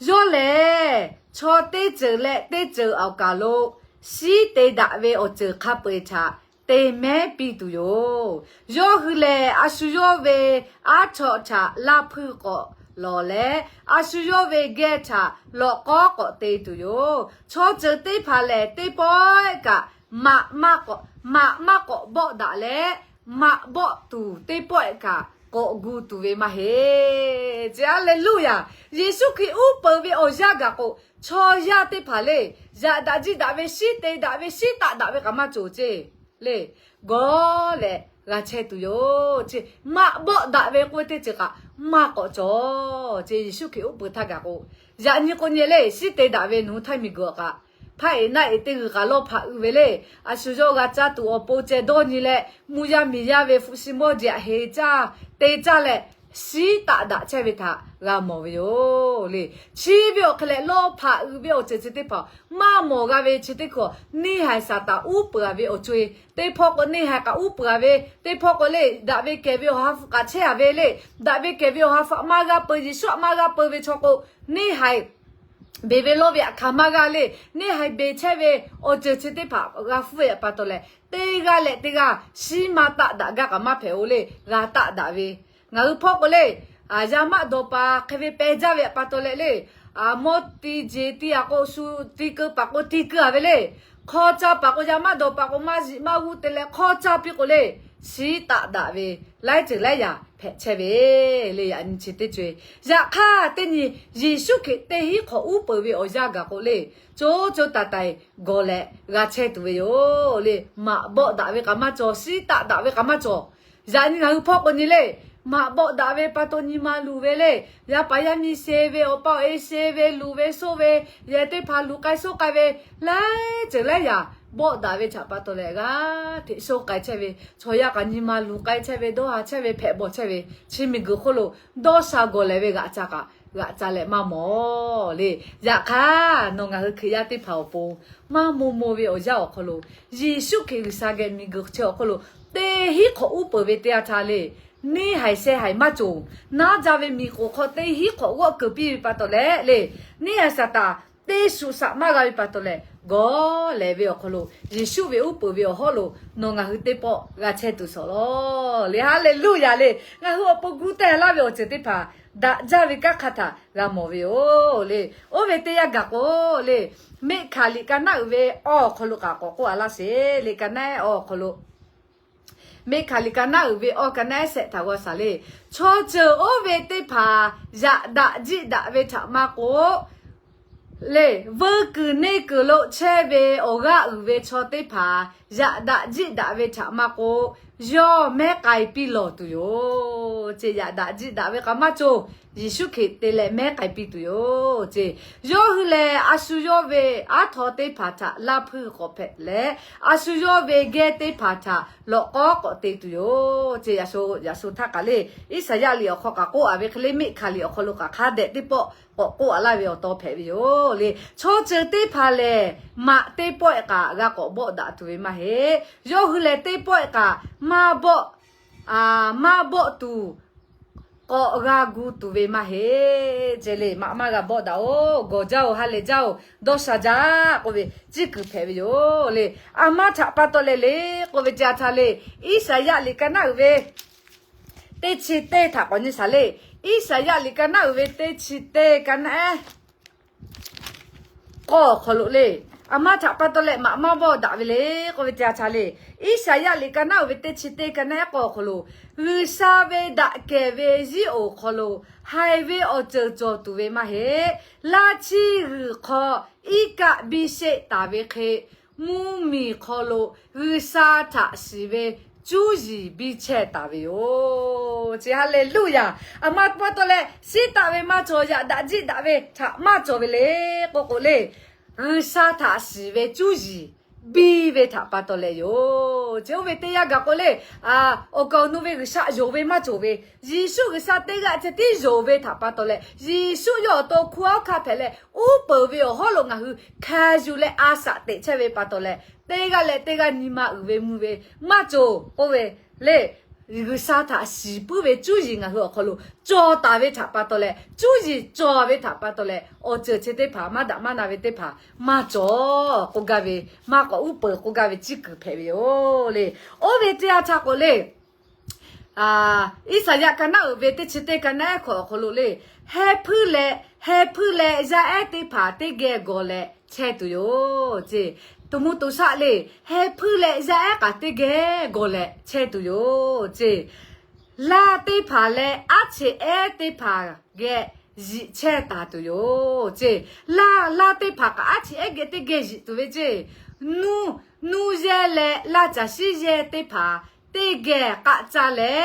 Yawˇ lehˬ, chaw teˇ ceuˬ leh teˇ ceuˬ awˬ kaˬ lo shiˉ te daꞈ ve awˬ ceuˬ hk'a peu-eˬ htaꞈ te mehˉ piˇ tuˬ yoˬ. Yawˇ hui lehˬ, a shu yawˇ ve aˉ chawꞈ htaꞈ laˇ hpui k'awꞈ lawˬ leh, a shu yawˇ ve geh htaꞈ lawꞈ k'awˉ k'awꞈ te tuˬ yoˬ. Chaw ceuˬ teˇ hpaˍ lehˬ, teˇ pawehˇ kaꞈ maꞈ maˇ k'awꞈ, maꞈ maˇ k'awꞈ bawˆ daꞈ leh, maꞈ bawˆ tuˬ teˇ pawehˇ kaꞈ k'awꞈ gu tuˬ ve maˇ heˆ. Ceˬ, Haˍleˍluˆyaˬ. Yeˍsuˆ Hkriꞈ uˉ peunˍ ve awˬ yanˇ gaˬ k'o, chaw yaˇ teˇ hpaˍ le, yaꞈ daꞈ jiˇ daꞈ ve, shiˉ te daꞈ ve, shiˉ taˆ daꞈ ve kaꞈ maˇ cawˬ ceˇ le. Gawˬ lehˬ g'a chehˇ tuˬ yoˬ ceˇ. Maꞈ bawˆ daꞈ ve k'oˆ ve teˇ ceuˬ kaꞈ maˇ k'awꞈ cawˬ ceˇ. Yeˍsuˆ Hkriꞈ uˉ peunˍ htaˇ gaˬ k'o, yaꞈ nyi k'o nyi le, shiˉ te daꞈ ve nawˬ hui htaiˇ miˬguiˬ awˬ kaꞈ, hpaˇ eꞈ naˆ eꞈ teˇ g'uiˬ kaꞈ lawˇ hpaꞈ uiˍ ve le. A shu yawˇ g'a caˇ tuˬ awˬ pon ceh dawˇ nyi leh, mvuhˇ yaˇ miˬ yaˇ ve hpu shi mawˇ jeꞈ heˍ caˇ te caˇ leh, shiˉ taˆ daꞈ chehˇ ve htaꞈ g'a mawˬ ve yoˬ le. Chi ve awˬ hk'e leh lawˇ hpaꞈ uiˍ ve awˬ ceuˬ chi teˇ hpaˍ maˇ mawˬ g'a ve chi teˇ hkui, neˇ haiˬ Saˍtanˍ uˉ peunˍ ve awˬ co-e, teˇ hpawˇ k'o neˇ haiˬ kaꞈ uˉ peunˍ ve, teˇ hpawˇ k'o le, daꞈ ve kehˬ ve awˬ ha hpu kaꞈ chehˇ a ve le. Daꞈ ve kehˬ ve awˬ ha hpu maˇ g'a peu, Yeˍsuˆ htaꞈ maˇ g'a peu ve chaw k'o, neˇ haiˬ beˬ ve lawˇ ve aꞈ hkanˍ maˇ g'a le. Neˇ haiˬ beˬ chehˇ ve awˬ ceuˬ chi teˇ hpaˍ g'a hpfuhˇ ve pa taw leh, teˇ g'aˇ leh teˇ g'aˇ shiˉ maˇ taˆ daꞈ gaˇ kaꞈ maˇ hpehꞈ-o le. G'a taˆ daꞈ ve, ngaˬ hui hpawˇ k'o le, yaˇ maˆ dawˬ paˍ hk'e ve peh jaˇ ve pa taw leh le, mawˇ ti jeˬ ti a k'o, shu ti keu paˍ k'o ti keu a ve le. Hk'aw caˇ paˍ k'o, yaˇ maˆ dawˬ paˍ k'o, maˇ ziꞈ maˇ g'uˇ te leh hk'aw caˇ piˇ k'o le, shiˉ taˆ daꞈ ve laiˉ ceuˬ laiˉ yaꞈ hpehꞈ chehˇ ve le. Yaꞈ nyi chi teˇ co-e, yaꞈ hk'aˇ teˇ nyi Yeˍsuˆ Hkriꞈ teˇ hinˉ hk'awꞈ uˉ peunˍ ve awˬ yanˇ gaˬ k'o le, co co taiˍ taiˍ gawˬ leh g'a chehˇ tuˬ ve yoˬ le. Maꞈ bawˆ daꞈ ve kaꞈ maˇ cawˬ, shiˉ taˆ daꞈ ve kaꞈ maˇ cawˬ. Yaꞈ nyi ngaˬ hui hpawˇ k'o nyi le, maꞈ bawˆ daꞈ ve pa taw nyi ma luˬ ve le. Yaˇ paˍ yaˇ miˇ se ve, awˬ pa awˬ e se ve, luˬ ve soˇ ve, yehˬ teˇ hpaˍ luˬ k'ai soˇ k'ai ve, laiˉ ceuˬ laiˉ yaꞈ bawˆ daꞈ ve htaꞈ pa taw leh g'a hteꞈ soˇ k'ai chehˇ ve, chaw yaˇ kaꞈ nyi ma luˬ k'ai chehˇ ve, dawˇ haˍ chehˇ ve, hpehꞈ bawˬ chehˇ ve, chi miˬguiˬ hk'oˆ lo dawˇ sha gawˬ lehˬ ve g'aꞈ ca kaꞈ g'aꞈ ca leh maˇ mawˬ le. Yaꞈ hk'aˇ nawˬ ngaˬ hui Hkriꞈ yaˇ teˇ hpaˍ awˬ pon maˇ maw maw ve awˬ yanˇ awˬ hk'aw lo, Yeˍsuˆ Hkriꞈ G'uiˬsha geh miˬguiˬ chi awˬ hk'oˆ lo teˇ hinˉ hk'awꞈ uˉ peunˍ ve teˇ yanˇ htaˇ le, neˇ haiˬ sheh haiˬ maˇ cawˬ. Naˉ jaˇ ve miˬ k'oˍ hk'aw teˇ hinˉ hk'awꞈ g'awˆ keu piˇ ve pa taw leh le, neˇ haiˬ Saˍtanˍ teˇ shuˍ shaꞈ maˇ g'a ve pa taw leh, gawˬ lehˬ ve awˬ hk'aw lo Yeˍsuˆ ve uˉ peunˍ ve awˬ hawˉ lo nawˬ ngaˬ hui teˇ pawˆ g'a chehˇ tuˬ shawˍ lawˬ le. Haˍleˍluˇyaˍ le. Ngaˬ hui awˬ pon gu teh laˇ ve awˬ ceuˬ teˇ hpaˍ daꞈ jaˇ ve kanˉ hk'a htaꞈ g'a mawˬ ve yoˬ le. Oˇ ve teˇ yanˇ gaˬ k'o le, Meˆhkaˍliꞈ ka naˉ uiˍ ve awˬ hk'aw lo kaꞈ k'awꞈ k'oˆ a laˇ sheˍ le. Ka naˉ ehˉ awˬ hk'aw lo, Meˆhkaˍliꞈ ka naˉ uiˍ ve awˬ ka naˉ ehˉ shehˆ htaꞈ g'aw shaˍ le. Chaw ceuˬ oˇ ve teˇ hpaˍ yaꞈ daꞈ jiˆ daꞈ ve htaꞈ maˇ k'oˆ le, veuˇ kuiˬ neˇ kuiˬ lo chehˇ ve awˬ g'aˇ uiˍ ve chaw teˇ hpaˍ yaꞈ daꞈ jiˆ daꞈ ve htaꞈ maˇ k'oˆ, yawˇ mehˉ k'ai piˇ lawˬ tuˬ yoˬ ce. Yaꞈ daꞈ jiˆ daꞈ ve k'aꞈ maˇ cawˬ. Yeˍsuˆ Hkriꞈ te leh mehˉ k'ai piˇ tuˬ yoˬ ce. Yawˇ hui lehˬ, a shu yawˇ ve aˉ htaw teˇ hpaˍ htaꞈ laˇ hpuiˇ k'awꞈ hpehꞈ leh, a shu yawˇ ve geh teˇ hpaˍ htaꞈ lawꞈ k'awˉ k'awꞈ te tuˬ yoˬ ce. Yaꞈ shu htaˇ kaꞈ le, Iˉsaˍyaˆ liꞈ awˬ hk'aw kaꞈ k'oˆ a ve hk'e le, Meˆhkaˍliꞈ awˬ hk'aw lo kaꞈ hk'a dehꞈ teˇ pawˆ k'awꞈ k'oˆ a laˇ ve awˬ taw hpehꞈ ve yoˬ le. Chaw ceuˬ teˇ hpaˍ lehˬ, maꞈ teˇ pawˆ-e kaꞈ g'a k'awꞈ bawˆ daꞈ tuˬ ve maˇ heˆ. Yawˇ hui lehˬ, teˇ pawˆ-e kaꞈ maˇ bawˆ, maˇ bawˆ tuˬ k'awꞈ g'a gu tuˬ ve maˇ heˆ ce le. Maꞈ maˇ g'a bawˆ daꞈ-oˬ. Gawˬ jaˇ-oˬ, ha lehˬ jaˇ-oˬ, dawˇ sha jaˇ k'oˆ ve ciˇ kuiˬ hpehꞈ ve yoˬ le. A ma htaꞈ pa taw leh le k'oˆ ve ca htaˇ le, Iˉsaˍyaˆ liꞈ ka naˉ uiˍ ve teˇ chi teˇ htaꞈ k'awꞈ nyi shaˍ le. Iˉsaˍyaˆ liꞈ ka naˉ uiˍ ve teˇ chi teˇ ka naˉ ehˉ k'awˇ awˬ hk'aw lo le, a ma htaꞈ pa taw leh maꞈ maˇ bawˆ daꞈ ve le k'oˆ ve ca htaˇ le, Iˉsaˍyaˆ liꞈ ka naˉ uiˍ ve teˇ chi teˇ ka naˉ ehˉ k'awˇ awˬ hk'aw lo, G'uiˬsha ve daꞈ kehˬ ve yiˉ oˍ hk'aw lo haiˬ ve awˬ ceuˬ cawˬ tuˬ ve maˇ heˆ. Laˇ chiˇ g'uiˬ hk'aw iˉ kaˆ biˇ sheˆ taˍ ve hk'e, mvuhˇmiˬ hk'aw lo G'uiˬsha htaꞈ shiˍ ve cuˇ yiˍ biˇ chehˇ taˍ ve yoˬ ce. Haˍleˍluˇyaˍ. A ma pa taw leh, shiˉ taˆ ve maˇ cawˬ, yaꞈ daꞈ jiˆ daꞈ ve htaꞈ maˇ cawˬ ve le k'oˆ k'o le, G'uiˬsha htaꞈ shiˍ ve cuˇ yiˍ biˇ ve htaꞈ pa taw leh yoˬ ce. Oˇ ve teˇ yanˇ gaˬ k'o le, awˬ kaˍ awˬ nu ve G'uiˬsha yonˍ ve maˇ cawˬ ve, Yeˍsuˆ G'uiˬsha teˇ g'aˇ ceh tiˉ yonˍ ve htaꞈ pa taw leh, Yeˍsuˆ yawˇ awˬ to hkunˉ hawˉ hkanˇ hpehꞈ leh, uˉ peunˍ ve awˬ hawˉ lo ngaˬ hui hkanˍ yuˬ leh a shaꞈ teꞈ chehˇ ve pa taw leh, teˇ g'aˇ leh teˇ g'aˇ nyi ma uiˍ ve mvuh ve maˇ cawˬ k'oˆ ve le. G'uiˬsha htaꞈ shiˍ puiˉ ve cuˇ yiˍ ngaˬ hui awˬ hk'aw lo cawˬ taˍ ve htaꞈ pa taw leh, cuˇ yiˍ cawˬ ve htaꞈ pa taw leh, awˬ ceuˬ chi teˇ hpaˍ maˇ daꞈ maˇ na ve teˇ hpaˍ maˇ cawˬ k'oˆ gaˇ ve, maˇ k'awꞈ uˉ peunˍ k'oˆ gaˇ ve ciˇ kuiˬ hpehꞈ ve yoˬ le. Oˇ ve teˇ yanˇ htaˇ k'o le, Iˉsaˍyaˆ ka naˉ uiˍ ve teˇ chi teˇ ka naˉ ehˉ hkawꞈ awˬ hk'aw lo le, heh hpuiˇ leh, heh hpuiˇ leh yaˇ ehˉ teˇ hpaˍ teˇ geh gawˬ leh chehˇ tuˬ yoˬ ce. To mvuh to shaˆ le, heh hpuiˇ leh yaˇ ehˉ kaꞈ teˇ geh gawˬ leh chehˇ tuˬ yoˬ ce. Laˇ teˇ hpaˍ leh aˉ cheꞈ ehˉ teˇ hpaˍ geh ziꞈ chehˇ taˍ tuˬ yoˬ ce. Laˇ, laˇ teˇ hpaˍ kaꞈ aˉ cheꞈ ehˉ geh teˇ geh ziꞈ tuˬ ve ce. Nuˇ, nuˇ yehˇ leh laˇ caˬ shiˉ yehˇ teˇ hpaˍ teˇ geh k'aˆ caˇ leh,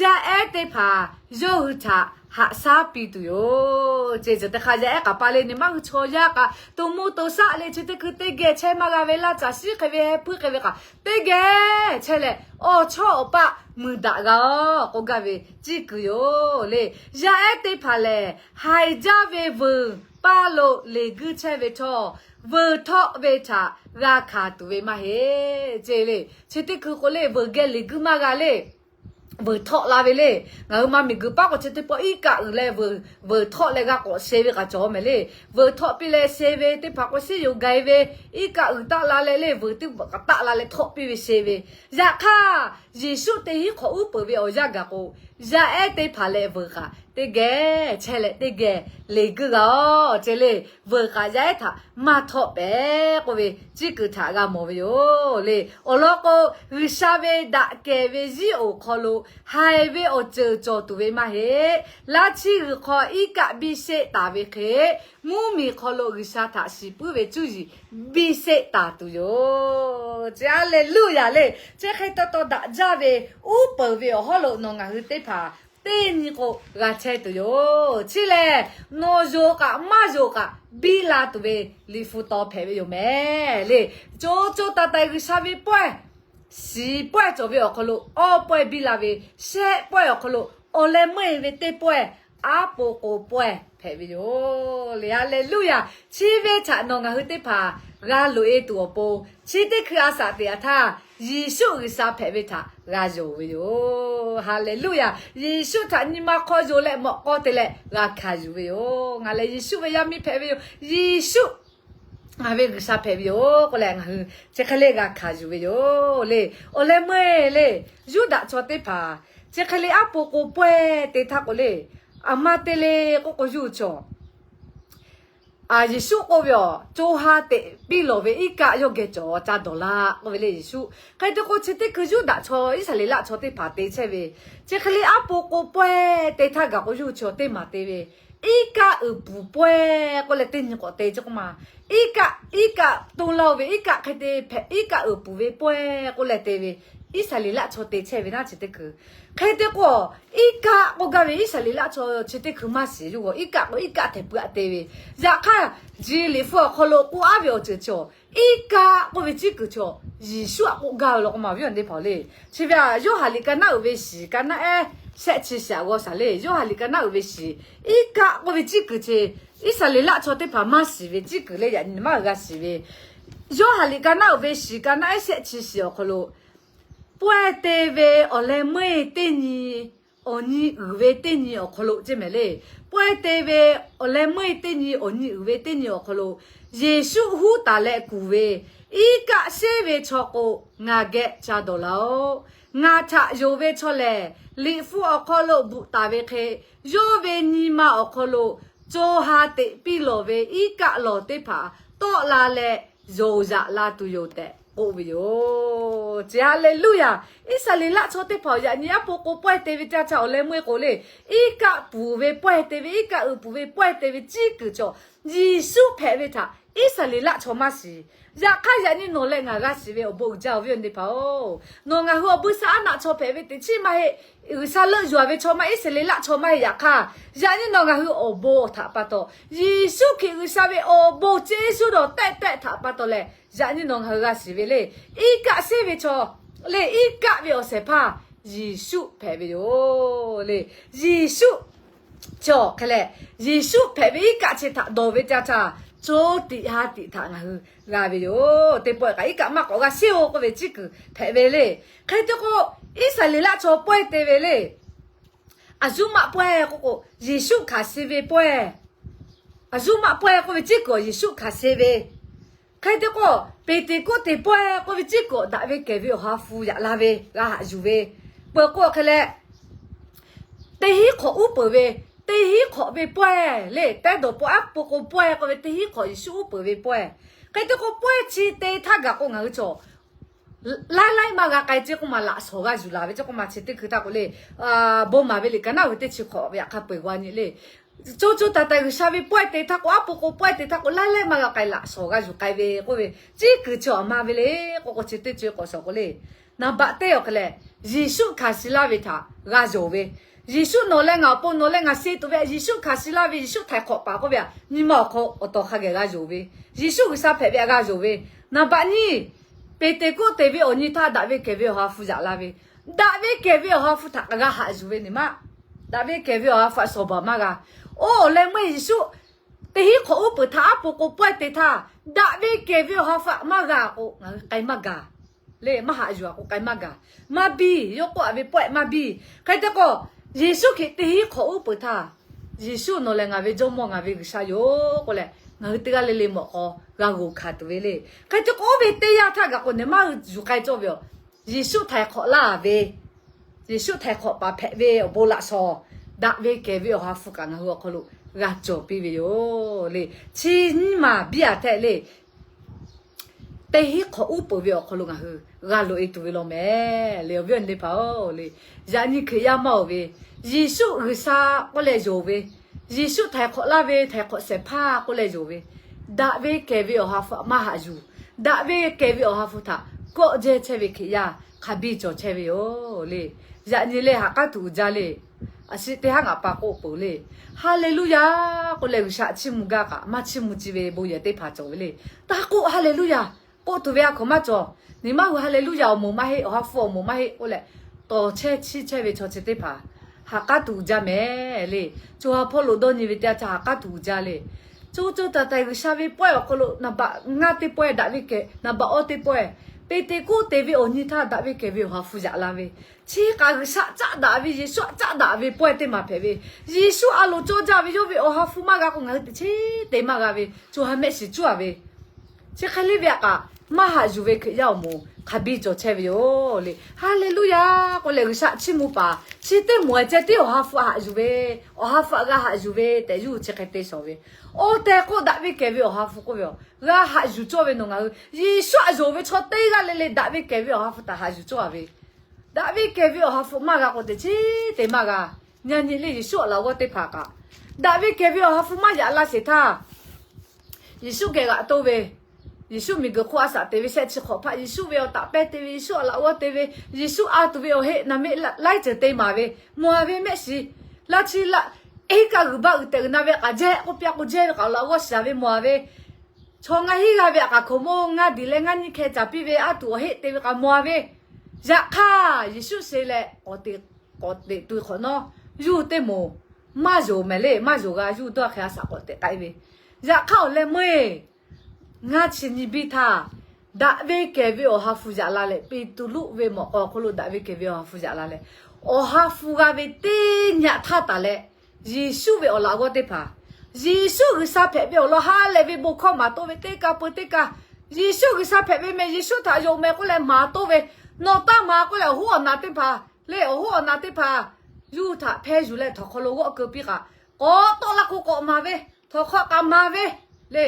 yaˇ ehˉ teˇ hpaˍ yawˇ hui htaꞈ haꞈ shaˉ piˇ tuˬ yoˬ ce. Ceuˬ teˇ hk'aˇ yaˇ ehˉ k'aꞈ pa le, nyi ma hui chaw yaˇ kaꞈ to mvuh to shaˆ le, chi teˇ hkui teˇ geh chehˇ maˇ g'a ve, laˇ caˬ shiˉ hk'e ve, heh hpuiˇ hk'e ve kaꞈ teˇ geh chehˇ leh, awˬ chawˇ awˬ paˆ muiˬ daꞈ g'a-oˬ k'oˆ gaˇ ve ciˇ kuiˬ yoˬ le. Yaˇ ehˉ teˇ hpaˍ lehˬ, haiˬ jaˇ ve vuiˬ paˇ lo leˬ guiˇ chehˇ ve htawˇ, vuiˬ htawˆ ve htaꞈ g'a hkanˍ tuˬ ve maˇ heˆ ce le. Chi teˇ hkui k'o le, vuiˬ geh leˬ guiˇ maˇ g'a le. Vuiˬ htawˆ la ve le. Ngaˬ hui ma miˬguiˬ paˉ k'o chi teˇ pawˆ iˉ kaˆ uiˍ leh vuiˬ, vuiˬ htawˆ leh g'a k'awꞈ she ve k'aꞈ cawˬ mehˍ le. Vuiˬ htawˆ piˇ leh she ve teˇ hpaˍ k'o, shiˉ yoˬ gaiˬ ve iˉ kaˆ uiˍ taˆ la leh le, vuiˬ teˇ hpaˍ kaꞈ taˆ la leh htawˆ piˇ ve she ve. Yaꞈ hk'aˇ, Yeˍsuˆ teˇ hinˉ hk'awꞈ uˉ peunˍ ve awˬ yanˇ gaˬ k'o, yaˇ ehˉ teˇ hpaˍ leh vuiˬ kaꞈ teˇ geh chehˇ leh teˇ geh leˬ guiˇ g'a-oˬ ce le. Vuiˬ kaꞈ yaˇ ehˉ htaꞈ maˇ htawˆ pehˍ k'oˆ ve ciˇ kuiˬ htaꞈ g'a mawˬ ve yoˬ le. Awˬ lawn k'o, G'uiˬsha ve daꞈ kehˬ ve yiˉ oˍ hk'aw lo haiˬ ve awˬ ceuˬ cawˬ tuˬ ve maˇ heˆ. Laˇ chiˇ g'uiˬ hk'aw iˉ kaˆ biˇ sheˆ taˍ ve hk'e, mvuhˇmiˬ hk'aw lo G'uiˬsha htaꞈ shiˍ puiˉ ve cuˇ yiˍ biˇ sheˆ taˍ tuˬ yoˬ ce. Haˍleˍluˇyaˍ le. Chi hk'e taw taw daꞈ jaˇ ve uˉ peunˍ ve awˬ hawˉ lo nawˬ ngaˬ hui teˇ hpaˍ teˇ nyi k'o g'a chehˇ tuˬ yoˬ. Chi lehˬ, nawˬ yonˍ kaꞈ maˇ yonˍ kaꞈ biˇ la tuˬ ve Liꞈ hpu taw hpehꞈ ve yoˬ mehˍ le. Co co taiˍ taiˍ G'uiˬsha ve pawehˇ, shiˍ pawehˇ cawˬ ve awˬ hk'aw lo awˇ pawehˇ biˇ la ve, shehˆ pawehˇ awˬ hk'aw lo awˬ leh meuˇ-e ve teˇ pawehˇ, aˉ po k'o pawehˇ hpehꞈ ve yoˬ le. Haˍleˍluˇyaˍ. Chi ve htaꞈ nawˬ ngaˬ hui teˇ hpaˍ g'a loꞈ-e tuˬ awˬ pon, chi teˇ hkui a shaꞈ teꞈ-a htaˇ, Yeˍsuˆ G'uiˬsha hpehꞈ ve htaꞈ g'a yonˍ ve yoˬ. Haˍleˍluˇyaˬ. Yeˍsuˆ htaꞈ nyi ma hk'aw yonˍ leh mawꞈ k'aw te leh g'a hkanˍ yuˬ ve yoˬ. Ngaˬ lehˬ Yeˍsuˆ ve yaˇ miˇ hpehꞈ ve yoˬ. Yeˍsuˆ ngaˬ ve G'uiˬsha hpehꞈ ve yoˬ k'oˆ leh ngaˬ hui chi hk'e le g'a hkanˍ yuˬ ve yoˬ le. Awˬ leh meuˇ le, Yuˇdaꞈ chaw teˇ hpaˍ chi hk'e le aˉ po k'o pawehˇ te htaˇ k'o le, aˬ ma te le k'oˆ k'o, yawˇ hui chaw Yeˍsuˆ k'oˆ ve, Awˬ, co ha teꞈ piˇ lawˬ ve iˉ kaˆ yawˇ geh cawˬ ca dawˬ laˇ k'oˆ ve le. Yeˍsuˆ hk'e te k'o, chi teˇ hkui Yuˇdaꞈ chaw Iˉsaˍreˍlaˆ chaw teˇ hpaˍ te chehˇ ve, chi hk'e le aˉ po k'o pawehˇ te htaˇ gaˬ k'o, yawˇ hui chaw teˇ maˬ te ve, iˉ kaˆ uiˍ puˍ pawehˇ k'oˆ leh teˇ nyi k'awꞈ te ce k'oˆ ma. Iˉ kaˆ, iˉ kaˆ toˇ laˇ-oˬ ve iˉ kaˆ hk'e te hpehꞈ, iˉ kaˆ uiˍ puˍ ve pawehˇ k'oˆ leh te ve, Iˉsaˍreˍlaˆ chaw te chehˇ ve naˉ chi teˇ hkui. Hk'e te k'o, iˉ kaˆ k'oˆ gaˇ ve Iˉsaˍreˍlaˆ chaw chi teˇ hkui maˇ shiˍ. Yawˇ hui iˉ kaˆ k'o iˉ kaˆ htehꞈ pui aꞈ te ve, yaꞈ hk'aˇ, ji Liꞈ hpu awˬ hk'aw lo k'oˆ aˉ ve awˬ ceuˬ chaw, iˉ kaˆ k'oˆ ve ciˉ kuiˬ chaw Yeˍsuˆ aꞈ k'oˆ gaˇ ve law k'oˆ ma, awˬ viˉ awˬ nyi teˇ hpaˍ-oˬ le. Chi ve a, Yoˇhanˬ liꞈ ka naˉ uiˍ ve shiˍ ka naˉ ehˉ shehˆ chi shiˍ aꞈ g'aw shaˍ le. Yoˇhanˬ liꞈ ka naˉ uiˍ ve shiˍ, iˉ kaˆ k'oˆ ve ciˉ kuiˬ chi Iˉsaˍreˍlaˆ chaw teˇ hpaˍ maˇ shiˍ ve ciˉ kuiˬ le, yaꞈ nyi maˇ g'a shiˍ ve. Yoˇhanˬ liꞈ ka naˉ uiˍ ve shiˍ ka naˉ ehˉ shehˆ chi shiˍ awˬ hk'aw lo, pawehˇ te ve awˬ leh meuˇ teˇ nyi, awˬ nyi uiˍ ve teˇ nyi awˬ hk'aw lo ceˇ mehˍ le. Pawehˇ te ve awˬ leh meuˇ teˇ nyi, awˬ nyi uiˍ ve teˇ nyi awˬ hk'aw lo, Yeˍsuˆ huˉ taˍ leh kuˬ ve, Iˉ kaˆ sheˉ ve chaw k'o, ngaˬ geh ca dawˬ laˇ-oˆ. Ngaˬ htaꞈ yonˍ ve chaw lehˬ, Liꞈ hpu awˬ hk'aw lo bvuhꞈ taˍ ve hk'e, yawˇ ve nyi ma awˬ hk'aw lo co ha teꞈ piˇ lawˬ ve iˉ kaˆ lawˬ teˇ hpaˍ tawˆ la leh yonˍ yaꞈ la tuˬ yoˬ tehꞈ k'oˆ ve yoˬ. Chi Haˍleˍluˇyaˬ. Iˉsaˍreˍlaˆ chaw teˇ hpaˍ-oˬ, yaꞈ nyi aˉ po k'o pawehˇ te ve teˇ yanˇ htaˇ awˬ leh meuˇ k'o le, iˉ kaˆ puˍ ve pawehˇ te ve, iˉ kaˆ uiˍ puˍ ve pawehˇ te ve ciˉ kuiˬ chaw Yeˍsuˆ hpehꞈ ve htaꞈ Iˉsaˍreˍlaˆ chaw maˇ shiˍ. Yaꞈ hk'aˇ, yaꞈ nyi nawˬ leh ngaˬ g'a shiˍ ve awˬ bon uiˍ jaˇ, awˬ viˉ awˬ nyi teˇ hpaˍ-oˬ, nawˬ ngaˬ hui awˬ bon saˉ aˉ naˆ chaw hpehꞈ ve teꞈ chiˉ maˇ heˆ. G'uiˬsha leuˆ yuˬ-a ve chaw maˇ Iˉsaˍreˍlaˆ chaw maˇ heˆ. Yaꞈ hk'aˇ, yaꞈ nyi nawˬ ngaˬ hui awˬ bon htaꞈ pa taw, Yeˍsuˆ Hkriꞈ G'uiˬsha ve awˬ bon ceˇ shuˉ dawˬ tehˆ tehˆ htaꞈ pa taw leh, yaꞈ nyi nawˬ ngaˬ hui g'a shiˍ ve le. Iˉ kaˆ sheˉ ve chaw le, iˉ kaˆ ve awˬ shehˍ hpaˇ Yeˍsuˆ hpehꞈ ve yoˬ le. Yeˍsuˆ chi awˬ hk'e leh, Yeˍsuˆ hpehꞈ ve iˉ kaˆ chi htaꞈ dawˬ ve teˇ yanˇ htaˇ, co tiꞈ ha tiꞈ htaꞈ ngaˬ hui g'a ve yoˬ. Teˇ pawehˇ kaꞈ iˉ kaˆ maˇ k'awꞈ g'a sheˉ-oˬ k'oˆ ve ciˉ kuiˬ hpehꞈ ve le. Hk'e te k'o, Iˉsaˍreˍlaˆ chaw pawehˇ te ve le. Aˬ zuˉ maˆ pawehˇ k'oˆ k'o, Yeˍsuˆ hkanˍ suh ve pawehˇ. Aˬ zuˉ maˆ pawehˇ k'oˆ ve ciˉ kuiˬ Yeˍsuˆ hkanˍ suh ve. Hk'e te k'o, Peˍteˍkoˆteˍ pawehˇ k'oˆ ve ciˉ kuiˬ daꞈ ve kehˬ ve Awˬ ha hpu yaꞈ la ve g'a haꞈ yuˬ ve, peuˬ k'o hk'e leh, teˇ hinˉ hk'awꞈ uˉ peunˍ ve, teˇ hinˉ hk'awꞈ ve pawehˇ le. Tehˇ dawˬ pawehˇ aˉ po k'o pawehˇ k'oˆ ve teˇ hinˉ hk'awꞈ Yeˍsuˆ uˉ peunˍ ve pawehˇ. Hk'e te k'o, pawehˇ chi te htaˇ gaˬ k'o ngaˬ hui chaw laiˉ laiˉ maˇ g'a k'ai ceˇ k'oˆ ma, laꞈ shawˍ g'a yuˬ laˬ ve ceˇ k'oˆ ma, chi teˇ hkui htaˇ k'o le, bon maˍ ve liꞈ ka naˉ uiˍ ve teˇ chi hk'awꞈ ve yaꞈ hk'aˇ peu-eˬ g'a nyi le. Co co taiˍ taiˍ G'uiˬsha ve pawehˇ te htaˇ k'o, aˉ po k'o pawehˇ te htaˇ k'o, laiˉ laiˉ maˇ g'a k'ai, laꞈ shawˍ g'a yuˬ k'ai ve k'oˆ ve, ciˉ kuiˬ chi awˬ ma ve le k'oˆ k'o, chi teˇ co k'awꞈ shawˍ k'o le, naˍ baꞈ teˇ awˬ hk'e leh, Yeˍsuˆ hkanˍ suh laˇ ve htaꞈ g'a yonˍ ve, Yeˍsuˆ nawˬ leh ngaˬ awˬ pon nawˬ leh ngaˬ suh tuˬ ve, Yeˍsuˆ hkanˍ suh laˇ ve, Yeˍsuˆ htaiˍ hk'awꞈ paˍ k'oˆ ve htaꞈ nyi ma awˬ hk'aw awˬ tawˍ hk'a geh g'a yonˍ ve, Yeˍsuˆ G'uiˬsha hpehꞈ ve htaꞈ g'a yonˍ ve, naˍ baꞈ nyiˇ, Peˍteˍkoˆteˍ ve awˬ nyi htaˇ daꞈ ve kehˬ ve Awˬ ha hpu yaꞈ la ve, daꞈ ve kehˬ ve Awˬ ha hpu htaꞈ g'a haꞈ yuˬ ve nyi ma, daꞈ ve kehˬ ve Awˬ ha hpu htaꞈ shawˍ baˬ maˇ g'a. Oˇ awˬ leh meuˇ Yeˍsuˆ teˇ hinˉ hk'awꞈ uˉ peunˍ htaˇ aˉ po k'o pawehˇ te htaˇ, daꞈ ve kehˬ ve Awˬ ha hpu htaꞈ maˇ g'a k'o, ngaˬ hui k'ai maˇ gaˬ le. Maˇ haꞈ yuˬ-a k'o k'ai maˇ gaˬ. Maˇ biˇ, yawˇ k'oˆ-a ve pawehˇ maˇ biˇ. Hk'e te k'o, Yeˍsuˆ Hkriꞈ teˇ hinˉ hk'awꞈ uˉ peunˍ htaˇ, Yeˍsuˆ nawˬ leh ngaˬ ve Jawˇmawˇ, ngaˬ ve G'uiˬsha yoˬ k'oˆ leh, ngaˬ hui teˇ g'aˇ le le mawꞈ k'aw g'a g'oˍ hkanˍ tuˬ ve le. Hk'e te k'o, oˇ ve teˇ yanˇ htaˇ gaˬ k'o, nawˬ maˇ hui yuˬ k'ai cawˇ ve yoˬ. Yeˍsuˆ htaiˍ hk'awꞈ laˇ ve, Yeˍsuˆ htaiˍ hk'awꞈ paˍ hpehꞈ ve awˬ bon laꞈ shawˍ, daꞈ ve kehˬ ve Awˬ ha hpu kaꞈ ngaˬ hui awˬ hk'aw lo g'a cawˬ piˇ ve yoˬ le. Chi nyiˇ maˬ biˇ-a htehꞈ le. Teˇ hinˉ hk'awꞈ uˉ peunˍ ve awˬ hk'aw lo ngaˬ hui g'a loꞈ-e tuˬ ve law mehˍ le, awˬ viˉ awˬ nyi teˇ hpaˍ-oˬ le. Yaꞈ nyi Hkriꞈ yaˇ maˇ-oˬ ve, Yeˍsuˆ G'uiˬsha k'oˆ leh yonˍ ve, Yeˍsuˆ htaiˍ hk'awꞈ laˇ ve htaiˍ hk'awꞈ shehˍ hpaˇ k'oˆ leh yonˍ ve, daꞈ ve kehˬ ve Awˬ ha hpu htaꞈ maˇ haꞈ yuˬ, daꞈ ve kehˬ ve Awˬ ha hpu htaꞈ kawˆ jehˇ chehˇ ve Hkriꞈ yaˇ hk'a biˇ cawˬ chehˇ ve yoˬ le. Yaꞈ nyi leh ha k'aˉ tuˬ uiˍ jaˇ le. A shu teˇ haˉ ngaˬ pa k'oˆ peuˬ le. Haˍleˍluˇyaˬ k'oˆ leh G'uiˬsha chiˇ mvuh gaˇ kaꞈ maˇ chiˇ mvuh ci ve bon yehˬ teˇ hpaˍ cawˬ ve le. Taˇ k'oˆ, Haˍleˍluˇyaˬ k'oˆ tuˬ ve a hkaw maˇ cawˬ. Nyi ma hui Haˍleˍluˇyaˬ awˬ moˍ maˇ heˆ, Awˬ ha hpu awˬ moˍ maˇ heˆ k'oˆ leh, tawˍ chehˇ chiˇ chehˇ ve chaw chi teˇ hpaˍ ha k'aˉ tuˬ uiˍ jaˇ mehˍ le. Co ha hpawˇ lo dawˇ nyi ve teˇ yanˇ htaˇ ha k'aˉ tuˬ uiˍ jaˇ le. Co co taiˍ taiˍ G'uiˬsha ve pawehˇ awˬ hk'aw lo naˍ baꞈ ngaˇ teˇ pawehˇ, daꞈ ve kehˬ naˍ baꞈ awˇ teˇ pawehˇ, Peˍteˍkoˆteˍ ve awˬ nyi htaˇ daꞈ ve kehˬ ve Awˬ ha hpu yaꞈ la ve, chi kaꞈ G'uiˬsha caˆ daꞈ ve, Yeˍsuˆ htaꞈ caˆ daꞈ ve pawehˇ teˇ maˬ hpehꞈ ve, Yeˍsuˆ a loˍ cawˇ jaˇ ve yawˇ ve Awˬ ha hpu maˇ g'a k'o, ngaˬ hui teꞈ chiˉ te maˇ g'a ve, co ha mehˆ shiˍ cuˉ a ve, chi hk'e le ve htaꞈ kaꞈ maˇ haꞈ yuˬ ve Hkriꞈ yaˇ awˬ moˍ hk'a biˇ cawˬ chehˇ ve yoˬ le. Haˍleˍluˇyaˍ k'oˆ leh G'uiˬsha chiˇ mvuh paˍ chi teˇ moˍ ceh tiˉ Awˬ ha hpu haꞈ yuˬ ve, Awˬ ha hpu htaꞈ g'a haꞈ yuˬ ve tehꞈ yawˇ hui chi hk'e te shawˍ ve. Awˬ tehˬ k'o, daꞈ ve kehˬ ve Awˬ ha hpu k'oˆ ve, g'a haꞈ yuˬ cawˇ ve nawˬ ngaˬ hui Yeˍsuˆ htaꞈ yonˍ ve chaw teˇ g'aˇ le le daꞈ ve kehˬ ve Awˬ ha hpu htaꞈ haꞈ yuˬ cawˇ a ve, daꞈ ve kehˬ ve Awˬ ha hpu maˇ g'a k'o, teꞈ chiˉ te maˇ g'a. Yaꞈ nyi le, Yeˍsuˆ awˬ laꞈ g'awˇ teˇ hpaˍ kaꞈ daꞈ ve kehˬ ve Awˬ ha hpu maˇ yaꞈ la sheˍ htaˇ, Yeˍsuˆ geh g'aꞈ toˇ ve, Yeˍsuˆ miˬguiˬ hk'oˆ a shaꞈ te ve shehˆ chi hk'awꞈ hpaˆ, Yeˍsuˆ ve awˬ taꞈ pehˇ te ve, Yeˍsuˆ awˬ laꞈ g'awˇ te ve, Yeˍsuˆ a tuˬ ve awˬ heˆ naˍ meˆ laiˉ ceuˬ te maˍ ve, mawˬ a ve mehˆ shiˍ, laˇ chi laˇ, iˉ kaˆ g'uiˬ baˆ uiˍ tehꞈ uiˍ na ve k'aꞈ jehˇ k'oˆ piˇ a k'o jehˇ ve k'aꞈ awˬ laꞈ g'awˇ shiˍ a ve mawˬ a ve, chaw ngaˇ hinˉ g'aˇ ve htaꞈ kaꞈ hkaoˍmonˇ ngaˇ diˬ leh ngaˇ nyiˇ hkeh caˍ piˇ ve a tuˬ awˬ heˆ te ve k'aꞈ mawˬ a ve, yaꞈ hk'aˇ Yeˍsuˆ sheˍ leh k'awꞈ teꞈ, k'awꞈ teꞈ tuˬ hk'awꞈ nawˉ, yawˇ hui teˇ moˍ maˇ yonˍ mehˍ le, maˇ yonˍ g'a, yawˇ hui dawˇ hk'e a shaꞈ k'awꞈ teꞈ k'ai ve. Yaꞈ hk'aˇ awˬ leh meuˇ ngaˇ chi nyi biˇ htaˇ, daꞈ ve kehˬ ve Awˬ ha hpu yaꞈ la leh, Peˍtuˍluˆ ve mawꞈ k'aw awˬ hk'aw lo daꞈ ve kehˬ ve Awˬ ha hpu yaꞈ la leh, Awˬ ha hpu g'a ve teˇ nyi htaˇ taˍ leh, Yeˍsuˆ ve awˬ laꞈ g'awˇ teˇ hpaˍ, Yeˍsuˆ G'uiˬsha hpehꞈ ve awˬ lawn ha lehˬ ve bon hkawˇ maˍ toˆ ve teˇ kaˇ peu teˇ kaˇ, Yeˍsuˆ G'uiˬsha hpehꞈ ve meh, Yeˍsuˆ htaꞈ yonˍ meh k'oˆ leh maˍ toˆ ve, nawˬ taˇ maˍ k'oˆ leh awˬ hoˉ awˬ naˍ teˇ hpaˍ le, awˬ hoˉ awˬ naˍ teˇ hpaˍ yawˇ hui htaꞈ hpeh yuˬ leh htawnˍ hk'aw lo g'awˆ keu piˇ kaꞈ, k'awꞈ tawˆ la k'o k'awꞈ maˍ ve, htawnˍ hk'aw kaꞈ maˍ ve le,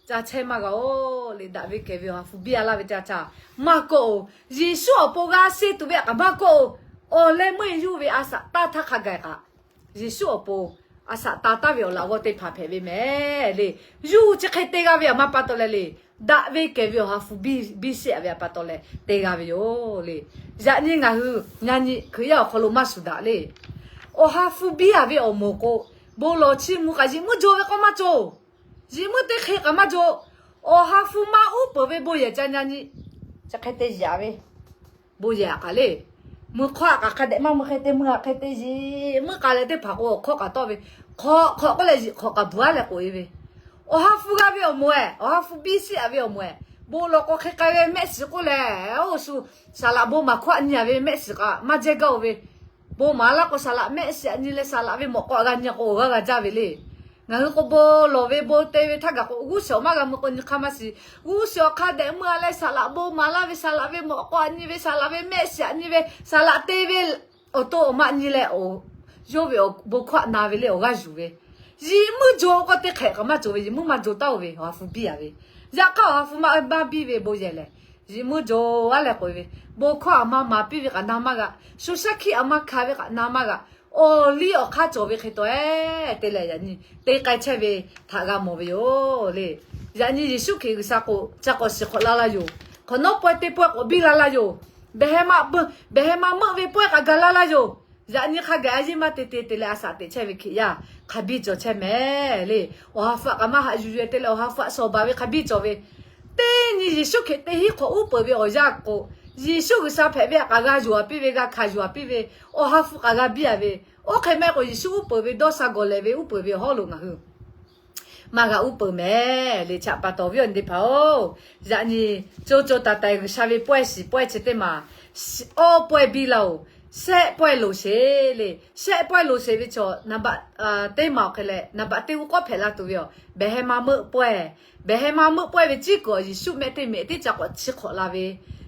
ca chehˇ maˇ g'a-oˬ le. Daꞈ ve kehˬ ve Awˬ ha hpu biˇ a laˇ ve ca ca maˇ kawˆ-oˬ. Yeˍsuˆ awˬ pon g'a suh tuˬ ve htaꞈ kaꞈ maˇ kawˆ-oˬ. Awˬ leh meuˇ yawˇ ve a shaꞈ taˇ htaˇ hk'a gaˬ kaꞈ, Yeˍsuˆ awˬ pon a shaꞈ ta taˍ ve awˬ laꞈ g'awˇ teˇ hpaˍ hpehꞈ ve meh le. Yawˇ hui chi hk'e te g'a ve a ma pa taw leh le, daꞈ ve kehˬ ve Awˬ ha hpu biˇ biˇ sheˆ a ve a pa taw leh te g'a ve yoˬ le. Yaꞈ nyi ngaˬ hui yaꞈ nyi Hkriꞈ yaˇ awˬ hk'aw lo maˇ shuˍ daꞈ le. Awˬ ha hpu biˇ a ve awˬ moˍ k'o, bon lawˬ chiˇ mvuh kaꞈ yiꞈ muiˉ jaw ve k'awˇ maˇ cawˬ. Yiꞈ muiˉ teˇ hk'e kaꞈ maˇ jaw. Awˬ ha hpu maˇ uˉ peunˍ ve bon yehˬ ca nyi nyi, chi hk'e te yaꞈ ve bon yehˬ a kaꞈ le. Mui hk'aw a kaꞈ hk'a dehꞈ maˇ mui hk'e te mui a hk'e te yiꞈ muiˉ k'a leh teˇ hpaˍ k'o awˬ hkawˇ kaꞈ tawˆ ve, hk'awꞈ hk'awꞈ k'oˆ leh yiꞈ hk'awꞈ kaꞈ bvuhꞈ a leh k'oꞈ e ve, Awˬ ha hpu g'a ve awˬ moˍ ehˬ, Awˬ ha hpu biˇ sheˆ a ve awˬ moˍ ehˬ, bon lawˬ k'o hk'e k'ai ve mehˆ shiˍ k'oˆ leh, oˇ shu saˍ laꞈ bon maˍ hkawˇ a nyi a ve mehˆ shiˍ kaꞈ maˇ jehˇ gaˇ-oˬ ve, bon maˍ laˇ k'o saˍ laꞈ mehˆ shiˍ a nyi leh saˍ laꞈ ve mawꞈ k'aw g'a nyi k'o awˬ g'aˇ g'a jaˇ ve le. Ngaˬ hui k'o bon lawˬ ve bon te ve htaˇ gaˬ k'o g'uˇ suhˍ awˬ maˇ g'a mui k'o nyi hk'aˇ maˇ shiˍ. G'uˇ suhˍ awˬ hk'a dehꞈ mui a leh saˍ laꞈ bon maˍ laˇ ve, saˍ laꞈ ve mawꞈ k'aw a nyi ve, saˍ laꞈ ve mehˆ shiˍ a nyi ve, saˍ laꞈ te ve awˬ to awˬ ma nyi leh, yawˇ ve awˬ bon hkawˇ a na ve le awˬ g'aˇ yuˬ ve, yiꞈ muiˉ jaw k'o teˇ hk'ehꞈ kaꞈ maˇ cawˬ ve, yiꞈ muiˉ maˇ jaw taˇ-oˬ ve Awˬ ha hpu biˇ a ve. Yaꞈ hk'aˇ Awˬ ha hpu maˇ maˇ biˇ ve bon yehˬ lehˬ, yiꞈ muiˉ jaw a leh k'oꞈ e ve, bon hkawˇ a ma maˍ piˇ ve kaꞈ na maˇ g'a, shu shaˉ hkiˆ a ma hkanˍ ve kaꞈ na maˇ g'a. Awˬ liˇ awˬ hk'aˇ cawˬ ve hk'e tawˆ-e te leh yaꞈ nyi te k'ai chehˇ ve htaꞈ g'a mawˬ ve yoˬ le. Yaꞈ nyi Yeˍsuˆ Hkriꞈ G'uiˬsha k'o ca k'awꞈ shiˍ hk'awꞈ laˇ laˇ yoˬ. Hk'awꞈ nawˉ pawehˇ teˇ pawehˇ k'awꞈ biˇ la laˇ yoˬ. Behˬ heh ma meuˆ ve pawehˇ kaꞈ gaˬ la laˇ yoˬ. Yaꞈ nyi hk'a gaˬ a yeˇ maˇ te te te leh a shaꞈ teꞈ chehˇ ve Hkriꞈ yaˇ hk'a biˇ cawˬ chehˇ meh le. Awˬ ha hpu htaꞈ kaꞈ maˇ haꞈ yuˬ yuˬ te leh Awˬ ha hpu htaꞈ shawˍ baˬ ve hk'a biˇ cawˬ ve, teˇ nyi Yeˍsuˆ Hkriꞈ teˇ hinˉ hk'awꞈ uˉ peunˍ ve awˬ yanˇ k'o, Yeˍsuˆ G'uiˬsha hpehꞈ ve htaꞈ kaꞈ g'a yuˬ a piˇ ve, g'a hkanˍ yuˬ a piˇ ve, Awˬ ha hpu kaꞈ g'a biˇ a ve, oˇ hk'e mehˆ k'o Yeˍsuˆ uˉ peunˍ ve dawˇ sha gawˬ lehˬ ve uˉ peunˍ ve awˬ hawˉ lo ngaˬ hui maˇ g'a uˉ peunˍ meh le. Chi htaꞈ pa taw viˉ awˬ nyi teˇ hpaˍ-oˬ, yaꞈ nyi co co taiˍ taiˍ G'uiˬsha ve pawehˇ shiˍ pawehˇ chi teˇ maˬ, awˇ pawehˇ biˇ laˇ-oˬ. Shehˆ pawehˇ loˍ sheˍ le. Shehˆ pawehˇ loˍ sheˍ ve chaw, teˇ maˬ awˬ hk'e leh naˍ baꞈ teˇ g'uˇ k'awˉ hpehꞈ la tuˬ ve yoˬ. Behˬ heh ma meuˆ pawehˇ. Behˬ heh ma meuˆ pawehˇ ve ciˉ kuiˬ awˬ Yeˍsuˆ mehˆ teˇ mehꞈ tiˉ ca k'awꞈ chi hk'awꞈ la ve,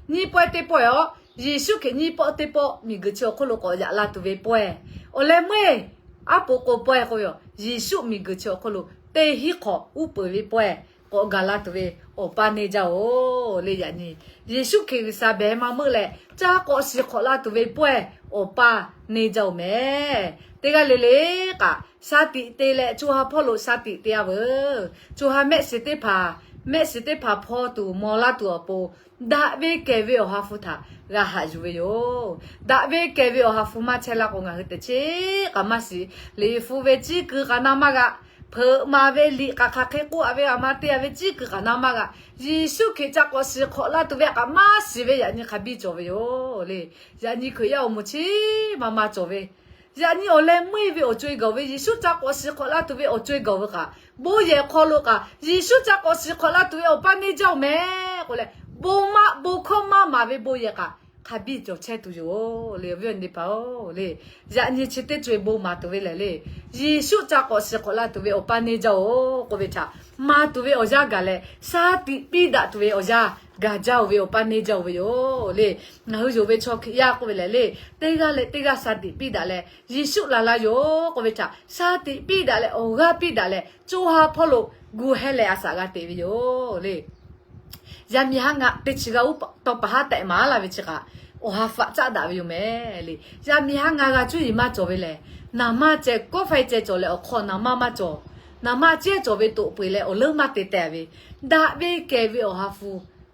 nyiˇ pawehˇ teˇ pawehˇ-oˬ, Yeˍsuˆ Hkriꞈ nyiˇ pawˆ teˇ pawˆ miˬguiˬ chi awˬ hk'oˆ lo k'awꞈ yaꞈ la tuˬ ve pawehˇ. Awˬ leh meuˇ aˉ po k'o pawehˇ k'oˆ ve yoˬ. Yeˍsuˆ miˬguiˬ chi awˬ hk'oˆ lo teˇ hinˉ hk'awꞈ uˉ peunˍ ve pawehˇ k'awꞈ gaˬ la tuˬ ve Awˬ pa neˇ jaˇ-oˬ le. Yaꞈ nyi Yeˍsuˆ Hkriꞈ G'uiˬsha behˬ heh ma meuˆ leh ca k'awꞈ shiˍ hk'awꞈ la tuˬ ve pawehˇ Awˬ pa neˇ jaˇ-oˬ meh. Teˇ g'aˇ le le kaꞈ shaˍ tiꞈ te leh co ha hpawˇ lo shaˍ tiꞈ te-a veuˬ. Co ha mehˆ shiˍ teˇ hpaˍ, mehˆ shiˍ teˇ hpaˍ hpaw tuˬ maw laˇ tuˬ awˬ pon, daꞈ ve kehˬ ve Awˬ ha hpu htaꞈ g'a haꞈ yuˬ ve yoˬ. Daꞈ ve kehˬ ve Awˬ ha hpu maˇ chehˇ laˇ k'o ngaˬ hui teꞈ cheˉ k'aꞈ maˇ shiˍ. Liꞈ hpu ve ciˉ kuiˬ k'aꞈ na maˇ g'a. Hpeuꞈ maˍ ve liꞈ k'aꞈ hk'aˬ hk'e k'oˆ-a ve, a ma te-a ve ciˉ kuiˬ k'aꞈ na maˇ g'a. Yeˍsuˆ Hkriꞈ ca k'awꞈ shiˍ hk'awꞈ laˇ tuˬ ve htaꞈ kaꞈ maˇ shiˍ ve yaꞈ nyi hk'a biˇ cawˬ ve yoˬ le. Yaꞈ nyi Hkriꞈ yaˇ awˬ moˍ chi maˇ maˇ cawˬ ve, yaꞈ nyi awˬ leh meuˇ ve awˬ co-e gaˬ ve, Yeˍsuˆ ca k'awꞈ shiˍ hk'awꞈ laˇ tuˬ ve awˬ co-e gaˬ ve kaꞈ, bon yehˬ hk'aw lo kaꞈ Yeˍsuˆ ca k'awꞈ shiˍ hk'awꞈ laˇ tuˬ ve Awˬ pa neˇ jaˇ-oˬ meh k'oˆ leh, Bon maˇ bon hkawˇ maˇ maˍ ve bon yehˬ kaꞈ hk'a biˇ cawˬ chehˇ tuˬ yoˬ le, awˬ viˉ awˬ nyi teˇ hpaˍ-oˬ le. Yaꞈ nyi chi teˇ co-e bon maˍ tuˬ ve lehˬ le, Yeˍsuˆ ca k'awꞈ shiˍ k'awꞈ la tuˬ ve awˬ pa neˇ jaˇ-oˬ k'oˆ ve htaꞈ, maˍ tuˬ ve awˬ yanˇ gaˬ leh, shaˉ tiꞈ piˇ daꞈ tuˬ ve awˬ yanˇ gaˬ jaˇ-oˬ ve awˬ pa neˇ jaˇ-oˬ ve yoˬ le. Ngaˬ hui yonˍ ve chaw Hkriꞈ yaˇ k'oˆ ve lehˬ le, teˇ g'aˇ leh teˇ g'aˇ shaˉ tiꞈ piˇ daꞈ leh Yeˍsuˆ laˬ la yoˬ k'oˆ ve htaꞈ shaˉ tiꞈ piˇ daꞈ leh awˬ g'aˇ piˇ daꞈ leh co ha hpawˇ lo gu heh leh a shaꞈ g'a teꞈ ve yoˬ le. Yaˇ miˇ haˉ ngaˆ teˇ chi g'aˇ uˉ tawˇ paˍ haˉ tehꞈ maˍ laˇ ve chi kaꞈ, awˬ ha hpaꞈ caˉ daꞈ ve yoˬ mehˍ le. Yaˇ miˇ haˉ ngaˬ g'a cuˇ yiˍ maˇ cawˬ ve lehˬ, naˍ manˇ ceh kawˆ faiˇ ceh cawˬ leh awˬ hk'aw naˍ manˇ maˇ cawˬ. Naˍ manˇ cehˇ cawˬ ve toꞈ peu eˬ leh awˬ leuˉ maˇ te teh ve, daꞈ ve kehˬ ve Awˬ ha hpu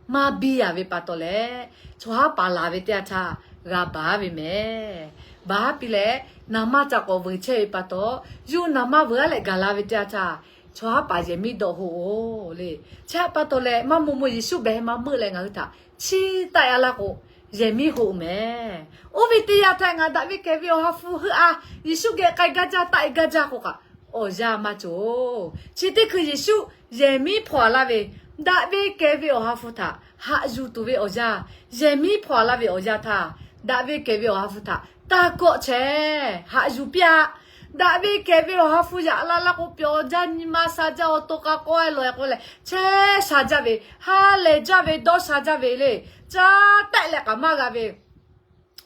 maˇ biˇ a ve pa taw leh, chaw haˉ paˍ laˬ ve teˇ yanˇ htaˇ g'a baˬ ve mehˍ. Baˬ piˇ leh, naˍ manˇ ca k'awꞈ veuˬ chehˇ ve pa taw, yawˇ naˍ manˇ veuˬ aˉ leh gaˬ la ve teˇ yanˇ htaˇ, chaw haˉ paˍ yehˬ miˉ dawˆ hoꞈ-oˬ le. Chi htaꞈ pa taw leh, maˇ maw maw Yeˍsuˆ behˬ heh maˇ meuˆ leh ngaˬ hui htaꞈ chiˇ taˆ-e a laˇ k'o, yehˬ miˉ hoꞈ mehˍ. Oˇ ve teˇ yanˇ htaˇ ngaˬ daꞈ ve kehˬ ve Awˬ ha hpu heuˆ a, Yeˍsuˆ geh k'ai gaˇ jaˇ, taˆ-e gaˇ jaˇ k'o kaꞈ, awˬ yanˇ maˇ cawˬ. Chi teˇ hkui Yeˍsuˆ yehˬ miˉ hpaw-a laˇ ve, daꞈ ve kehˬ ve Awˬ ha hpu htaꞈ haꞈ yuˬ tuˬ ve awˬ yanˇ, yehˬ miˉ hpaw-a laˇ ve awˬ yanˇ htaˇ, daꞈ ve kehˬ ve Awˬ ha hpu htaꞈ taˇ kawˆ chehˇ haꞈ yuˬ piˇ-a. Daꞈ ve kehˬ ve Awˬ ha hpu yaꞈ la laˇ k'o, pyawˬ jaˇ, nyi ma sha jaˇ, awˬ to k'a k'awehˇ lawˬ-e k'oˆ leh chehˇ sha jaˇ ve, ha lehˬ jaˇ ve, dawˇ sha jaˇ ve le, caˇ tehˆ leh k'aꞈ maˇ g'a ve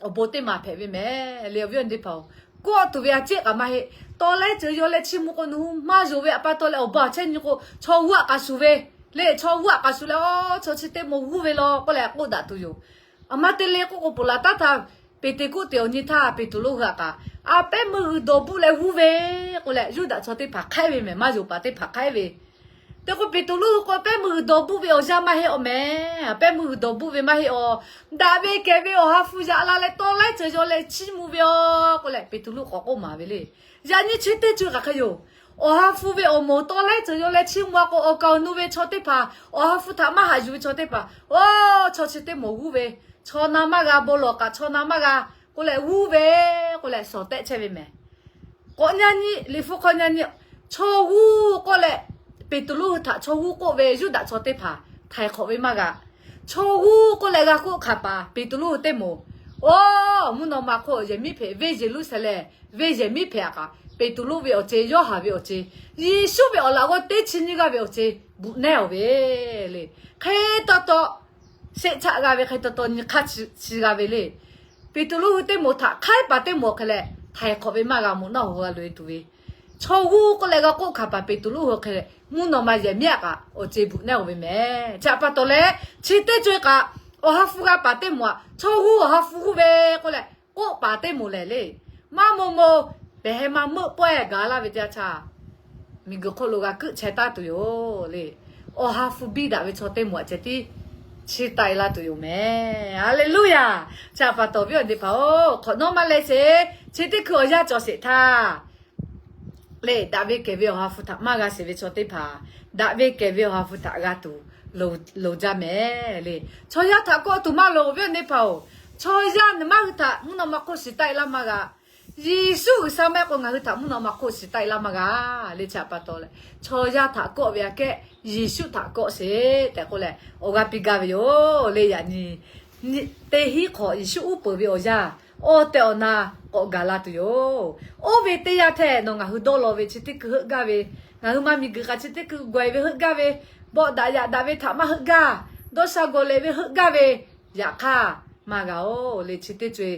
awˬ bon teˇ maˬ hpehꞈ ve mehˍ le, awˬ viˉ awˬ nyi teˇ hpaˍ-oˬ. Kawˆ tuˬ ve a ciˉ k'aꞈ maˇ heˆ. Tawˍ laiˉ ceuˬ yaw leh chiˇ mvuh k'o, nawˬ hui maˇ yonˍ ve awˬ pa taw leh awˬ bon aˬ chehˇ nyi k'o, chaw g'uˇ aꞈ k'aꞈ shuˍ ve le, chaw g'uˇ aꞈ k'aꞈ shuˍ leh, aw, chaw chi teˇ moˍ g'uˇ ve law k'oˆ leh k'oˆ daꞈ tuˬ yoˬ. Aˬ ma te le k'oˆ k'o, ponˬ laˬ taˉ htaˇ Peˍteˍkoˆteˍ awˬ nyi htaˇ Peˍteˍroˆ hui htaꞈ kaꞈ, a pehˉ meuˇ g'uiˬ dawˬ buˆ leh g'uˇ ve k'oˆ leh, Yuˇdaꞈ chaw teˇ hpaˍ hk'aiˉ ve mehˍ, maˇ yonˍ paˍ teˇ hpaˍ hk'aiˉ ve. Te k'o, Peˍteˍroˆ hui k'o, pehˉ meuˇ g'uiˬ dawˬ buˆ ve awˬ yanˇ maˇ heˆ awˬ mehˍ. Pehˉ meuˇ g'uiˬ dawˬ buˆ ve maˇ heˆ awˬ. Daꞈ ve kehˬ ve Awˬ ha hpu yaꞈ la leh tawˍ laiˉ ceuˬ yaw leh chiˇ mvuh ve aˬ k'oˆ leh, Peˍteˍroˆ k'awꞈ k'oˆ maˍ ve le. Yaꞈ nyi chi teˇ co-e kaꞈ hk'e yoˬ. Awˬ ha hpu ve awˬ moˍ tawˍ laiˉ ceuˬ yaw leh chiˇ mvuh-a k'o, awˬ kaˍ awˬ nu ve chaw teˇ hpaˍ, Awˬ ha hpu htaꞈ maˇ haꞈ yuˬ ve chaw teˇ hpaˍ, oˇ, chaw chi teˇ moˍ g'uˇ ve, chaw na maˇ g'a, bon lawˬ kaꞈ chaw na maˇ g'a k'oˆ leh g'uˇ ve k'oˆ leh shawˍ tehˆ chehˇ ve mehˍ. K'awꞈ nyi nyi, Liꞈ hpu hk'aw nyi nyi, chaw g'uˇ k'oˆ leh, Peˍteˍroˆ hui htaꞈ chaw g'uˇ k'oˆ ve Yuˇdaꞈ chaw teˇ hpaˍ htaiˍ hk'awꞈ ve maˇ g'a. Chaw g'uˇ k'oˆ leh g'a k'oˆ hk'aˬ paˍ Peˍteˍroˆ hui teˇ moˍ, oˇ, mvuhˇ naw ma hk'oˆ yehˬ miˉ hpehꞈ, venˇ yeˬ luˉ shehˍ leh, venˇ yehˬ miˉ hpehꞈ a kaꞈ, Peˍteˍroˆ ve awˬ ceuˬ, Yoˇhanˬ ve awˬ ceuˬ, Yeˍsuˆ ve awˬ laꞈ g'awˇ teˇ chi nyiˇ g'aˇ ve awˬ ceuˬ bvuhꞈ nehˉ-oˬ ve le. Hk'e taw taw, sheˆ chaˆ g'a ve hk'e taw taw nyi hk'aˇ chi g'a ve le. Peˍteˍroˆ hui teˇ moˍ htaꞈ hk'aiˉ paˍ teˇ moˍ hk'e leh htaiˍ hk'awꞈ ve maˇ g'a, moꞈ naˆ hoꞈ g'a loꞈ-e tuˬ ve, chaw g'uˇ k'oˆ leh g'a k'oˆ hk'aˬ paˍ Peˍteˍroˆ hui hk'e leh mvuhˇ naw ma yehˬ miˉ a kaꞈ awˬ ceuˬ bvuhꞈ nehˉ-oˬ ve mehˍ. Chi htaꞈ pa taw leh, chi teˇ co-e kaꞈ, Awˬ ha hpu g'a paˍ teˇ moˍ aꞈ, chaw g'uˇ Awˬ ha hpu g'uˇ ve k'oˆ leh k'oˆ paˍ teˇ moˍ lehˬ le, maˇ maw maw, pehˬ heh maˇ meuˆ pawehˇ gaˬ laˇ ve teˇ yanˇ htaˇ, miˬguiˬ hk'oˆ lo g'a keuˆ chehˇ taˉ tuˬ yoˬ le. Awˬ ha hpu biˇ daꞈ ve chaw teˇ moˍ aꞈ ceh tiˉ chiˇ taˆ-e laˇ tuˬ yoˬ mehˍ. Haˍleˍluˆyaˬ. Chi htaꞈ pa taw awˬ viˉ awˬ nyi teˇ hpaˍ-oˬ, hk'awꞈ nawˉ maˇ leh sheˍ. Chi teˇ hkui awˬ yanˇ cawˬ sheˍ htaˇ le, daꞈ ve kehˬ ve Awˬ ha hpu htaꞈ maˇ g'a sheˍ ve chaw teˇ hpaˍ, daꞈ ve kehˬ ve Awˬ ha hpu htaꞈ g'a tuˬ loˍ jaˇ mehˍ le. Chaw yaˇ htaꞈ kawˆ tuˬ maˇ loˍ, awˬ viˉ awˬ nyi teˇ hpaˍ-oˬ. Chaw yaˇ nawˬ maˇ hui htaꞈ mvuhˇ naw ma hk'oˆ shiˍ taˆ-e laˇ maˇ g'a. Yeˍsuˆ G'uiˬsha maˇ heˆ k'o ngaˬ hui htaꞈ mvuhˇ naw ma hk'oˆ shiˍ taˆ-e laˇ maˇ g'a le. Chi htaꞈ pa taw leh, chaw yaˇ htaꞈ kawˆ ve aꞈ kehˉ Yeˍsuˆ htaꞈ kawˆ sheˍ tehꞈ k'oˆ leh awˬ g'aˇ piˇ gaˇ ve yoˬ le. Yaꞈ nyi teˇ hinˉ hk'awꞈ Yeˍsuˆ uˉ peunˍ ve awˬ yanˇ, awˬ tehˬ awˬ na k'awꞈ gaˬ la tuˬ yoˬ. Oˇ ve teˇ yanˇ htehꞈ nawˬ ngaˬ hui dawˇ law ve chi teˇ hkui heuˆ gaˇ ve, ngaˬ hui maˇ miˬguiˬ k'aꞈ chi teˇ hkui gawˬ-e ve heuˆ gaˇ ve, bawˆ daꞈ yaꞈ daꞈ ve htaꞈ maˇ heuˆ gaˇ, dawˇ sha gawˬ lehˬ ve heuˆ gaˇ ve, yaꞈ hk'aˇ maˇ g'a-oˬ le. Chi teˇ co-e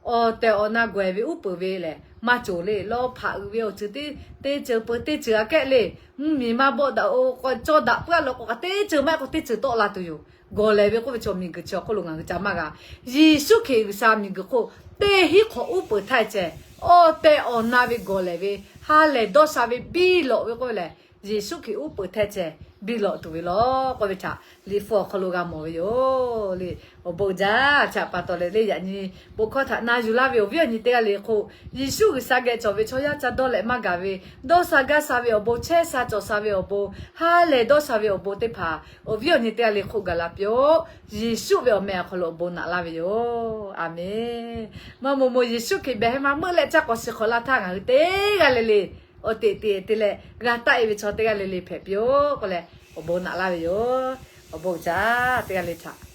awˬ tehˬ awˬ na gawˬ-e ve uˉ peunˍ ve lehˬ maˇ cawˬ le. Lawˇ hpaꞈ uiˍ ve awˬ ceuˬ teˇ, teˇ ceuˬ peuˬ teˇ ceuˬ aꞈ kehˉ le, mvuhˇmiˬ maˇ bawˆ daꞈ-o k'o, cawˇ daꞈ puiˉ-a law k'o kaꞈ teˇ ceuˬ maˇ heˆ k'o teˇ ceuˬ tawˆ la tuˬ yoˬ. Gawˬ lehˬ ve k'oˆ ve chaw miˬguiˬ chi awˬ hk'oˆ lo ngaˬ hui ca maˇ g'a. Yeˍsuˆ Hkriꞈ G'uiˬsha miˬguiˬ hk'oˆ teˇ hinˉ hk'awꞈ uˉ peunˍ htaˇ ceh, awˬ tehˬ awˬ na ve gawˬ lehˬ ve, ha lehˬ dawˇ sha ve biˇ lawꞈ ve k'oˆ ve lehˬ, Yeˍsuˆ Hkriꞈ uˉ peunˍ htaˇ ceh biˇ lawꞈ tuˬ ve law k'oˆ ve htaꞈ Liꞈ hpu awˬ hk'aw lo g'a mawˬ ve yoˬ le. Awˬ bon jaˇ. Chi htaꞈ pa taw leh le, yaꞈ nyi bon hkawˇ htaꞈ na yuˬ laˇ ve awˬ viˉ awˬ nyi teˇ g'aˇ le hk'oˆ, Yeˍsuˆ G'uiˬsha geh cawˬ ve chaw yaˇ ca dawˇ leh maˇ gaˬ ve, dawˇ sha gaˇ sha ve awˬ bon, chehˇ sha cawˬ sha ve awˬ bon, ha lehˬ dawˇ sha ve awˬ bon teˇ hpaˍ awˬ viˉ awˬ nyi teˇ g'aˇ le hk'oˆ gaˬ la piˇ-oˆ. Yeˍsuˆ ve awˬ meh awˬ hk'aw lo awˬ bon naꞈ laˇ ve yoˬ. Aˍmenˍ. Maˇ maw maw Yeˍsuˆ Hkriꞈ behˬ heh ma meuˆ leh caˇ k'awꞈ shiˍ hk'awꞈ la htaˇ ngaˬ hui teˇ g'aˇ le le awˬ teꞈ teꞈ te leh g'a taˆ-e ve chaw teˇ g'aˇ le le hpehꞈ piˇ-oˆ k'oˆ leh awˬ bon naꞈ laˇ ve yoˬ. Awˬ bon jaˇ teˇ g'aˇ le htaꞈ